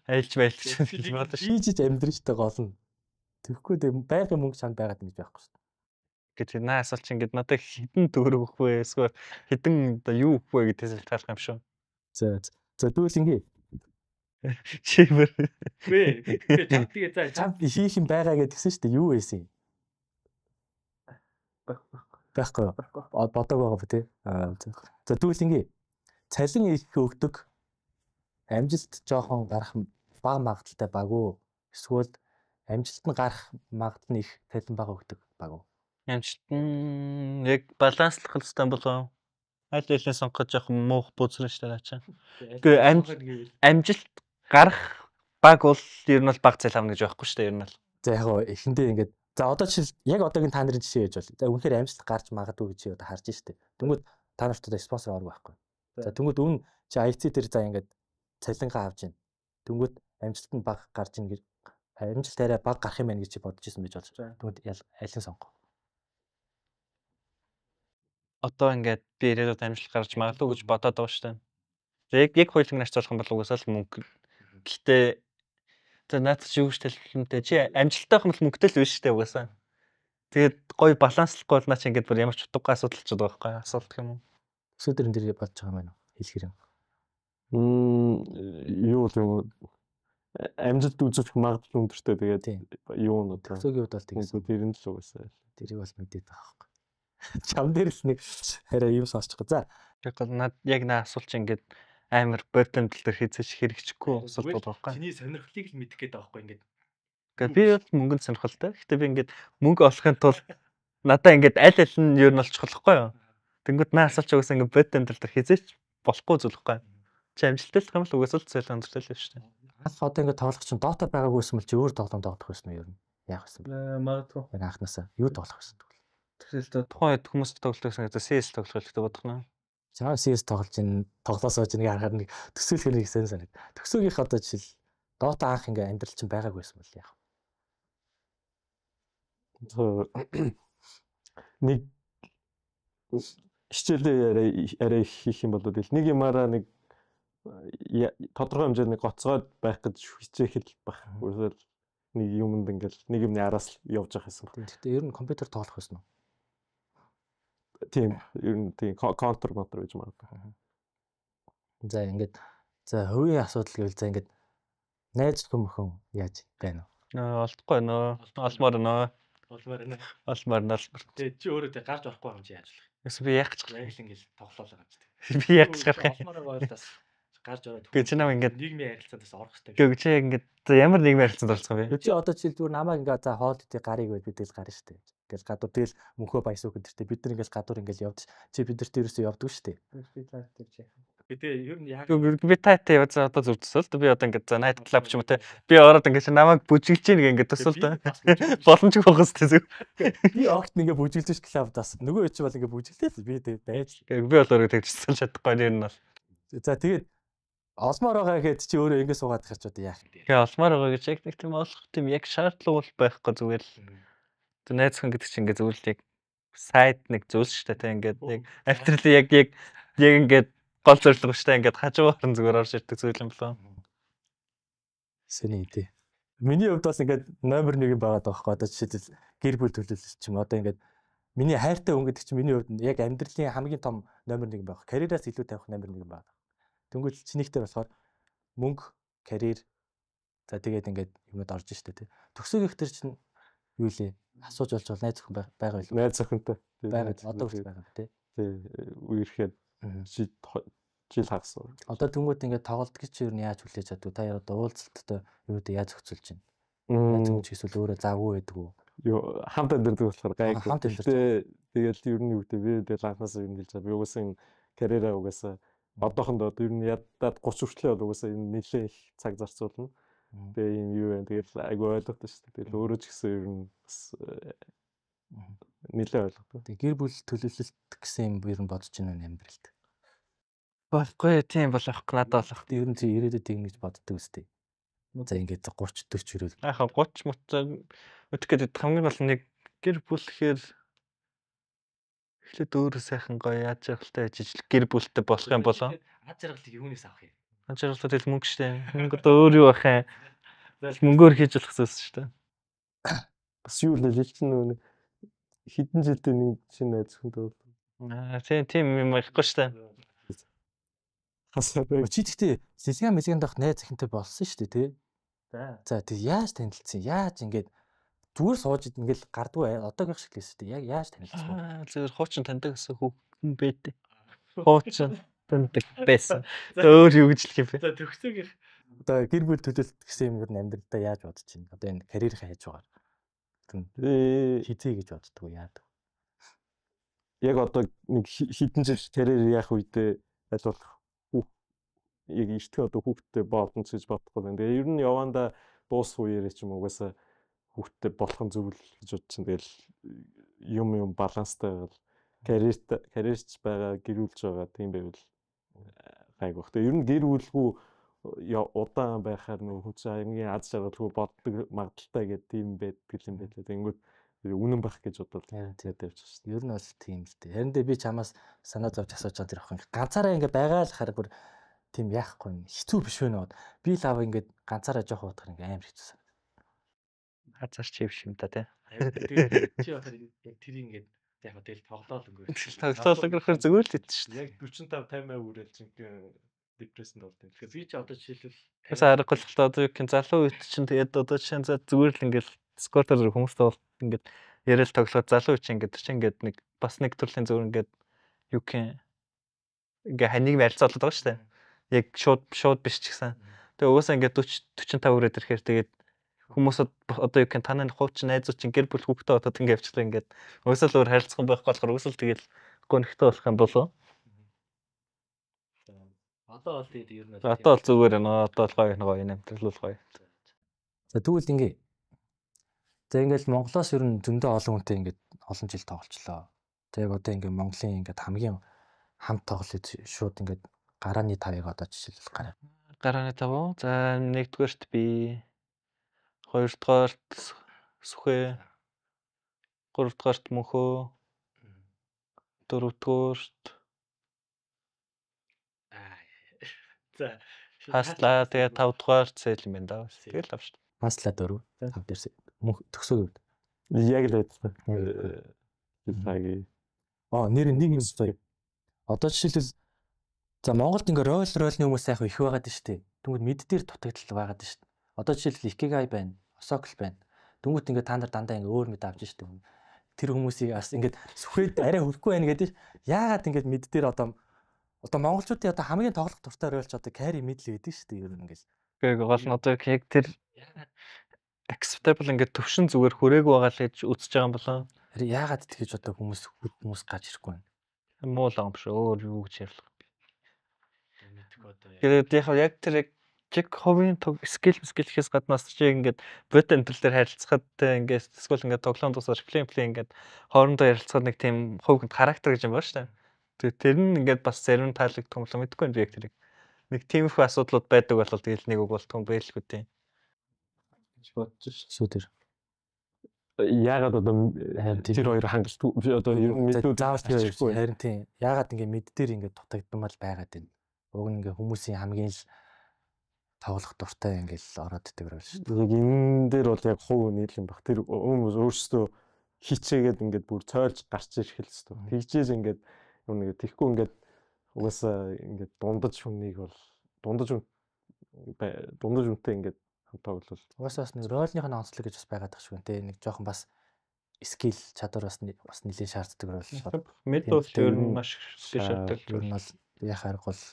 аялж баялдаг ч гэж бодож шүү. Хийж амьдрын шүү дээ гол нь. Тэгэхгүй тэгээ байгалийн мөнгө чанд байгаад ингэж байхгүй шүү. Гэт наа асуулт чинь ингээд надад хідэн төгрөг өгөх вэ? Эсвэл хідэн одоо юу өгөх вэ гэдгээс шалтгаалах юм шүү. За за. За тэгвэл ингээ. Чи бүр Үгүй ээ чам тэгээ за чам Чамд хийх юм байгаа гэдгсэн шүү дээ. Юу байсан юм? Байхгүй юу? Бодог байгаа ба тий. Аа за. За тэгвэл ингээ. Цалин их өгдөг. Амжилт жоохон гарах бага магадaltaй баг уу? Эсвэл амжилт нь гарах магадлал нь их цалин бага өгдөг баг уу? амжилт нь яг баланслах хэрэгтэй болов. Аль алийг сонгох жоохон муух бузрын шүү дээ наачаа. Үгүй амжилт гарах баг бол ер нь бол баг цал авна гэж байхгүй шүү дээ ер нь бол. За яг гоо эхэндээ ингээд за одоо жишээл яг одоогийн та нарын жишээ яаж бол. За үнэхээр амжилт гарч магадгүй гэж чи одоо харж штэ. Тэнгүүд та нарт одоо спонсор орог байхгүй. За тэнгүүд өмнө чи IC дээр за ингээд цалингаа авч гин. Тэнгүүд амжилт нь бага гарч ин гэж Амжилт арай бага гарах юм байна гэж чи бодож исэн байж болж. Тэгвэл аль нь сонгох? Одоо ингээд би ирээдүйд амжилт гарч магадгүй гэж бодоод байгаа шүү дээ. Яг яг хоёуланг харьцуулах юм бол угаасаа л мөнгө. Гэхдээ за наадах чи юу гэж тайлбарлах чи амжилттай байх юм бол мөнгөтэй л биш шүү дээ угаасаа. Тэгээд гоё баланслахгүй бол наа чи ингээд бүр ямар ч утгагүй асуудал болчиход байгаа байхгүй асуулт гэх юм уу? Өсөөдөр энэ дэр бодож байгаа юм байна уу? Хэлэхэр юм. Юу л юм амжилт үзүүлэх магадлал өндөртэй тэгээд юу нь одоо төгсөөгийн хувьд бол тэгсэн. Тэр нь л угаасаа. Тэрийг бол мэдээд байгаа байхгүй. Чам дээр л нэг хараа юм сонсчих. За. Яг гол над яг наа асуулт чи ингээд амар бодит амьдрал дээр хийцэж хэрэгжихгүй асуулт байгаа байхгүй. Чиний сонирхлыг л мэдэх гээд байгаа байхгүй ингээд. Гэхдээ би бол мөнгөнд сонирхолтой. Гэхдээ би ингээд мөнгө олохын тулд надаа ингээд аль аль нь юу нь олчих болохгүй юу? Тэнгүүд наа асуулт чи угаасаа ингээд бодит амьдрал дээр хийцэж болохгүй зүйл байхгүй. Чи амжилттай л юм л угаасаа л цойлон өндөрлөл шүү дээ. Анх одоо ингээд тоглох чинь Dota байгаагүй байсан бол чи өөр тоглоом тоглох байсан уу ер нь? Яах байсан бэ? Магадгүй. Яг анхнаасаа юу тоглох байсан тэгвэл? Тэгэл тухайн үед хүмүүс тоглох гэсэн гэдэг CS тоглох хэрэгтэй бодох нэ. Чам CS тоглож ин тоглосоо ч нэг харахаар нэг төсөөлөхөр нэг сэн санагд. Төсөөгийнх одоо жишээл Dota анх ингээ амьдрал чинь байгаагүй байсан бол яах вэ? Нэг хичээлээ арай их хийх юм бол тэгэл нэг юмараа нэг тодорхой хэмжээнд нэг гоцгоод байх гэж хичээх л байх. Өөрөөр нэг юмд ингээл нэг юмны араас л явж явах гэсэн. Гэхдээ ер нь компьютер тоглох байсан уу? Тийм, ер нь тийм контр гэж магадгүй. За ингээд за хувийн асуудал гэвэл за ингээд найз нөхөн мөхөн яаж байна вэ? Олдохгүй нөө. Олмоор нөө. Олмоор нөө. Олмоор нөө. Тэгээ чи өөрөө тэг гарч орохгүй юм чи яаж болох юм? Эсвэл би яах гэж яг л ингээд тоглоол байгаа юм чи. Би яах гэж гарах юм? Олмоор байвал бас гарч ороод Гэ чи нам ингээд нийгмийн харилцаанд бас орох хэрэгтэй. Гэ чи яг ингээд за ямар нийгмийн харилцаанд оролцох юм бэ? Чи одоо жишээл зүгээр намайг ингээд за хоол идэ гарыг байл би тэгэл гарна шүү дээ. Ингээл гадуур тэгэл мөнхөө баясууг гэдэртэй бид нар ингээл гадуур ингээл явд. Чи бид нарт ерөөсөө явдгүй шүү дээ. Би таатай чи яах. Би тэгээ ер нь яг би таатай яваа за одоо зүр төсөөл л би одоо ингээд за night club ч юм уу те. Би ороод ингээд намайг бүжиглж гин гэх ингээд төсөөл та. Боломжгүй байх хэвээр зүг. Би огт ингээд бүжиглж ш клуб бас нөгөө чи бол ингээд бүжиглээ л би тэгээ байж. Би бол өөрөө тэгж төсөөлж чадахгүй ер нь бол. За тэгээд олмоор байгаа гэхэд чи өөрөө ингэ суугаад гарч одоо яах юм бэ? Тэгээ олмоор байгаа гэж яг нэг тийм олох тийм яг шаардлага бол байхгүй зүгээр л. Тэг найз охин гэдэг чинь ингээд зүгээр л яг сайд нэг зүйл шүү дээ те ингээд яг амьдралын яг яг яг ингээд гол зорилго шүү дээ ингээд хажуугаар нь зүгээр орж ирдэг зүйл юм болоо. Сэний тий. Миний хувьд бас ингээд номер 1 юм байгаа даахгүй одоо жишээлбэл гэр бүл төлөөлөл ч юм одоо ингээд миний хайртай хүн гэдэг чинь миний хувьд яг амьдралын хамгийн том номер 1 байх. Карьераас илүү тавих номер 1 байгаа. Тэнгүүл чинийхтэй болохоор мөнгө, карьер за тэгээд ингээд юмуд орж штэ тий. Төгсөөгийнх төр чинь юу лээ? Асууж болж бол найз охин байгаа байлгүй. Найз охинтой. Байгаа. Одоо хүртэл байгаа тий. Тий. Үерхэд жил хагас. Одоо тэнгууд ингээд тоглолт гэж юу яаж хүлээж чаддаг? Та яа одоо уулзалттай юмудаа яаж зохицуулж байна? Найз охин ч эсвэл өөрөө завгүй байдаг уу? Юу хамт амьдардаг болохоор гайгүй. Хамт амьдардаг. Тэгэл ер нь юу гэдэг би тэгэл анхнаасаа ер нь хэлж байгаа. Би угаасаа энэ карьераа угаасаа одоохондоо ер нь ядаад 30 хүртлээ бол угаасаа энэ нэлээд их цаг зарцуулна. Тэгээ ийм юу вэ? Тэгэл айгүй ойлгохтой шүү дээ. Тэгэл өөрөө ч гэсэн ер нь бас нэлээд ойлгохтой. Тэгээ гэр бүл төлөөлөлт гэсэн юм ер нь бодож байна амьдралд. Болохгүй тийм бол байхгүй надад болох. Ер нь чи ирээдүйд тэгнэ гэж боддог үстэй. За ингээд 30 40 ирвэл. Яг 30 муцаа өтөх гэдэг хамгийн гол нэг гэр бүл гэхээр эхлээд өөрөө сайхан гоё яаж жаргалтай жижиг гэр бүлтэй болох юм болоо. Аз жаргалыг юунаас авах юм? Аз жаргалтай тэгэл мөнгө штэ. Мөнгө одоо өөр юу байх юм? Мөнгөөр хийж болох зүйлс штэ. Бас юу л л чинь нөгөө хэдэн жилдээ нэг шинэ найз охинтой бол. Аа тийм тийм юм ярихгүй штэ. Хасаа бай. Чи тэгтээ Лилган мэлгэн дах найз охинтой болсон шүү дээ тий. За тэг яаж танилцсан? Яаж ингээд зүгээр сууж ингээл гардгүй одоогийнх шиг л байсан шүү дээ. Яг яаж танилцсан бэ? Зүгээр хуучин таньдаг гэсэн хүн бэдэ. Хуучин таньдаг байсан. Өөр юу гэж хэлэх юм бэ? За төгсөөгийнх одоо гэр бүл төлөөлөлт гэсэн юм ер нь амьдралдаа яаж бодож байна? Одоо энэ карьерийнхаа хажуугаар хизээ гэж боддгоо яадаг. Яг одоо нэг хэдэн жил карьер яах үедээ аль болох яг эртхэн одоо хүүхдтэй болно ч гэж бодохгүй байна. Тэгээ ер нь явандаа дуусах үеэрээ ч юм угаасаа хүүхдтэй болох нь зөв л гэж бодож чинь. Тэгэл юм баланстай байвал карьерч байгаа, гэр бүлж байгаа тийм байвал гайгүй. Тэгээ ер нь гэр бүлгүй удаан байхаар нөгөө хүн чинь хамгийн аз жаргалгүй боддог магадлалтай гэдэг тийм байдаг юм байлээ. Тэнгүүд үнэн байх гэж бодвол тэгээд явчих шээ. Ер нь бол тийм л дээ. Харин би чамаас санаа зовж асууж байгаа тэр охин ганцаараа ингээ байгаа л хараг бүр тийм яахгүй юм. Хэцүү биш вэ нөө. Би л ав ингээд ганцаараа жоох удахар ингээ амар хэцүү санагдав. Хазар чи биш юм та тий. Чи болохоор яг тэр ингээд яг тэгэл тоглоол өнгөрөх. Тоглоол өнгөрөхөр зүгээр л идэв шүү дээ. Яг 45 50% үрэл жинхэнэ депрессэнд болд юм. Тэгэхээр би чи одоо жишээлбэл бас аргагүй л та одоо юу гэх залуу үед чинь тэгээд одоо жишээ нь зүгээр л ингээд Discord-оор хүмүүстэй бол ингээд яриад тоглоход залуу үе чинь ингээд тэр чинь ингээд нэг бас нэг төрлийн зүгээр ингээд юу гэх ингээ ханиг харилцаа болоод байгаа шүү дээ. Яг шууд биш ч гэсэн. Тэгээ угаасаа ингээд 40 45 хүрээд ирэхээр тэгээд хүмүүс одоо юу гэх танай хуучин найзууд чинь гэр бүл хүүхдээ бодоод ингээд явчихлаа ингээд угаасаа л өөр харилцах юм байхгүй болохоор угаасаа л тэгэл гонхтой болох юм болоо. Одоо бол тэгээд ер нь одоо бол зүгээр байна. Одоо бол гоё гоё амьдрал бол гоё. За тэгвэл ингээ. За ингээл Монголоос ер нь зөндөө олон хүнтэй ингээд олон жил тоглолцлоо. Тэгээд одоо ингээ Монголын ингээд хамгийн хамт тоглолт шууд ингээд гарааны тавыг одоо жишээлбэл гараа. Гарааны тав уу? За нэгдүгээрт би, хоёрдугаарт Сүхэ, гуравдугаарт Мөнхөө, дөрөвдүгээрт за Хаслаа, тэгээ тавдугаар цэл юм байна да. Тэгэл авш. Хаслаа 4, 5 дээрс мөнх төгсөө. Яг л адилхан. Лаги. Аа нэр нэг юм заяа. Одоо жишээлбэл за Монголд ингээ ройл-ролны хүмүүс яг их байгаад нь шүү дээ. Тэнгүүд мид дээр дутагдал байгаад нь шүү дээ. Одоо жишээлбэл Икигай байна, Осокл байна. Тэнгүүд ингээ та нар дандаа ингээ өөр мид авч шүү дээ. Тэр хүмүүсийг бас ингээд сүхэд арай хөрөхгүй байна гэдэг. Яагаад ингээд мид дээр одоо монголчуудын одоо хамгийн тоглох дуртай ройлч одоо carry mid л гэдэг шүү дээ. Ер нь ингээл. Үгүй гол нь одоо яг тэр acceptable ингээд төвшин зүгээр хүрээгүй байгаа л гэж үзэж байгаа юм болоо. Харин яагаад тэгэж одоо хүмүүс гарч ирэхгүй байна? Муу л байгаа юм шүү. Өөр юу гэж ярьлах юм бэ? Мэдгүй одоо. Тэгээд яг тэр чиг хувийн skill гэхээс гаднаас чи ингээд бод амьдрал дээр харилцахад те ингээд эсвэл ингээд тоглоом дуусаад плей ингээд хоорондоо ярилцахад нэг тийм хувь хүнд характер гэж юм байна шүү дээ. Тэгээд тэр нь ингээд бас зарим таалагдах юм болоо мэдгүй юм би яг тэрийг. Нэг тиймэрхүү асуудлууд байдаг бол тэгэл нэг үг болтгоо бэлгүй тийм. Гэж бодож ш. Сүү тэр. Яагаад одоо тэр хоёр хангалт одоо ер нь мэдүүд заавал хийхгүй. Харин тийм. Яагаад ингээд мэд дээр ингээд дутагдмал байгаад байна. Уг нь ингээд хүмүүсийн хамгийн л тоглох дуртай ингээд ороод идэг рүү шүү дээ. Яг энэ дээр бол яг хувь нийл юм баг. Тэр хүмүүс өөрсдөө хичээгээд ингээд бүр цойлж гарч ирэх л хэвээр. Тэгжээж ингээд юм нэг тэгэхгүй ингээд угаасаа ингээд дундаж хүнийг бол дундаж хүнтэй ингээд тоглол. Угаасаа бас нэг ролных нь онцлог гэж бас байгаад байгаа шүү дээ. Нэг жоохон бас skill чадвар бас нэлээд шаарддаг рол. Мэд бол ер нь маш их шаарддаг. Ер нь бол яхаа арга бол.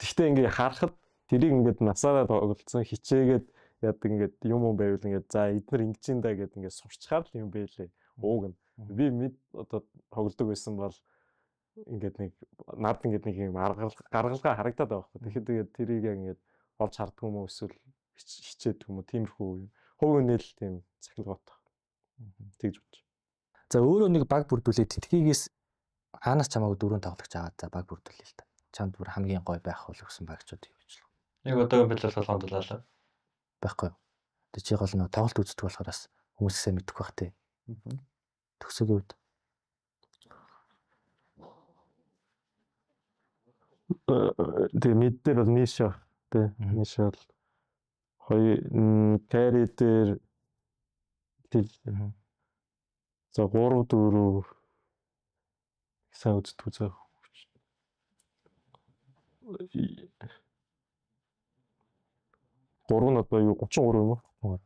Гэхдээ ингээд харахад тэрийг ингээд насаараа тоглолцсон хичээгээд яадаг ингээд юм юм байвал ингээд за эднэр ингэж юм да гэд ингээд сурчхаар л юм бэлээ. Ууг нь. Би мэд одоо тоглодог байсан бол ингээд нэг над ингээд нэг юм гаргалгаа харагдаад байгаа байхгүй. Тэгэхээр тэгээд тэрийг яг ингээд олж харддаг юм уу эсвэл хичээдэг юм уу тиймэрхүү юм. Хувь үнэл тийм цахилгаат. Тэгж бодож. За өөрөө нэг баг бүрдүүлээ тэтгэгээс хаанаас чамаагүй дөрөв тоглогч аваад за баг бүрдүүлээ л та. Чамд бүр хамгийн гоё байх бол өгсөн багчууд юу гэж л. Яг одоогийн байдлаар толгоонд дулаалаа. Байхгүй. Тэг чи гол нь тоглолт үздэг болохоор бас хүмүүсээ мэдэх бах тий. Төгсөгийн үед. Тэгээ мэд дээр бол нийш баг. Тэ нийш бол хоёр carry дээр за 3 4 сайн үздэг зөө. 3 нь одоо юу 33 юм уу?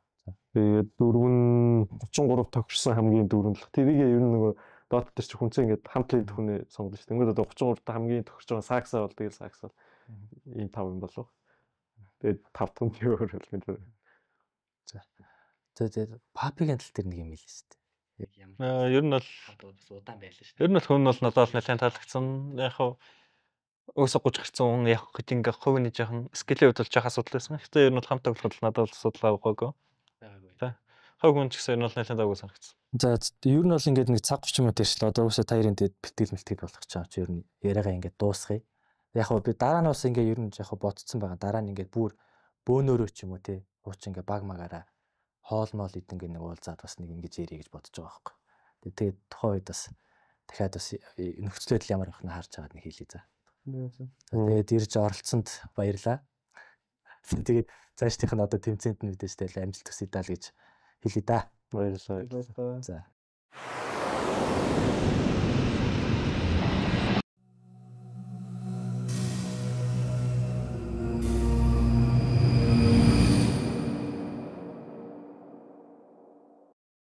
Тэгээд 4 нь 33 тохирсон хамгийн дөрөв л. Тэрийг ер нь нөгөө Dota дээр чи хүнцээ ингээд хамт лээд хүнээ сонгоно шүү дээ. Тэнгүүд одоо 33 та хамгийн тохирч байгаа сакса бол тэгэл сакса ийм тав юм болов. Тэгээд тав тун өөр бол мэдээ. За. За папигийн тал дээр нэг юм хэлсэн шүү дээ. Ер нь бол бас удаан байлаа шүү дээ. Ер нь бол хүн бол надад нэлээд таалагдсан. Яг хав өөсөө 30 гарсан хүн яг гэж ингээ хувь нэг жоохон скилийн хувьд бол жоох асуудал байсан. Гэхдээ ер нь бол хамт тоглоход надад бол асуудал аваагүй. Байгаагүй. Хувь хүн ч гэсэн ер нь бол нэлээд давгүй санагдсан. За ер нь бол ингээд нэг цаг 30 минут ярьчлаа. Одоо уусаа та хоёрын тэгээд бэлтгэл мэлтгэл болох гэж байгаа чи ер нь яриагаа ингээд дуусгая. Яг хөө би дараа нь бас ингээ ер нь яг хөө бодцсон байгаа. Дараа нь ингээ бүр бөөнөрөө ч юм уу те. Хуучин ингээ баг магаараа хоол моол идэнгээ нэг уулзаад бас нэг ингэж ярий гэж бодож байгаа байхгүй. Тэгээд тухайн үед бас дахиад бас нөхцөл байдал ямар байх нь харж агаад нэг хийлээ за. Тэгээд ирж оролцсонд баярлаа. Тэгээд цаашдынх нь одоо тэмцээнд нь мэдээж тэгэл амжилт хүсье даа л гэж хэлье да. Баярлалаа. За.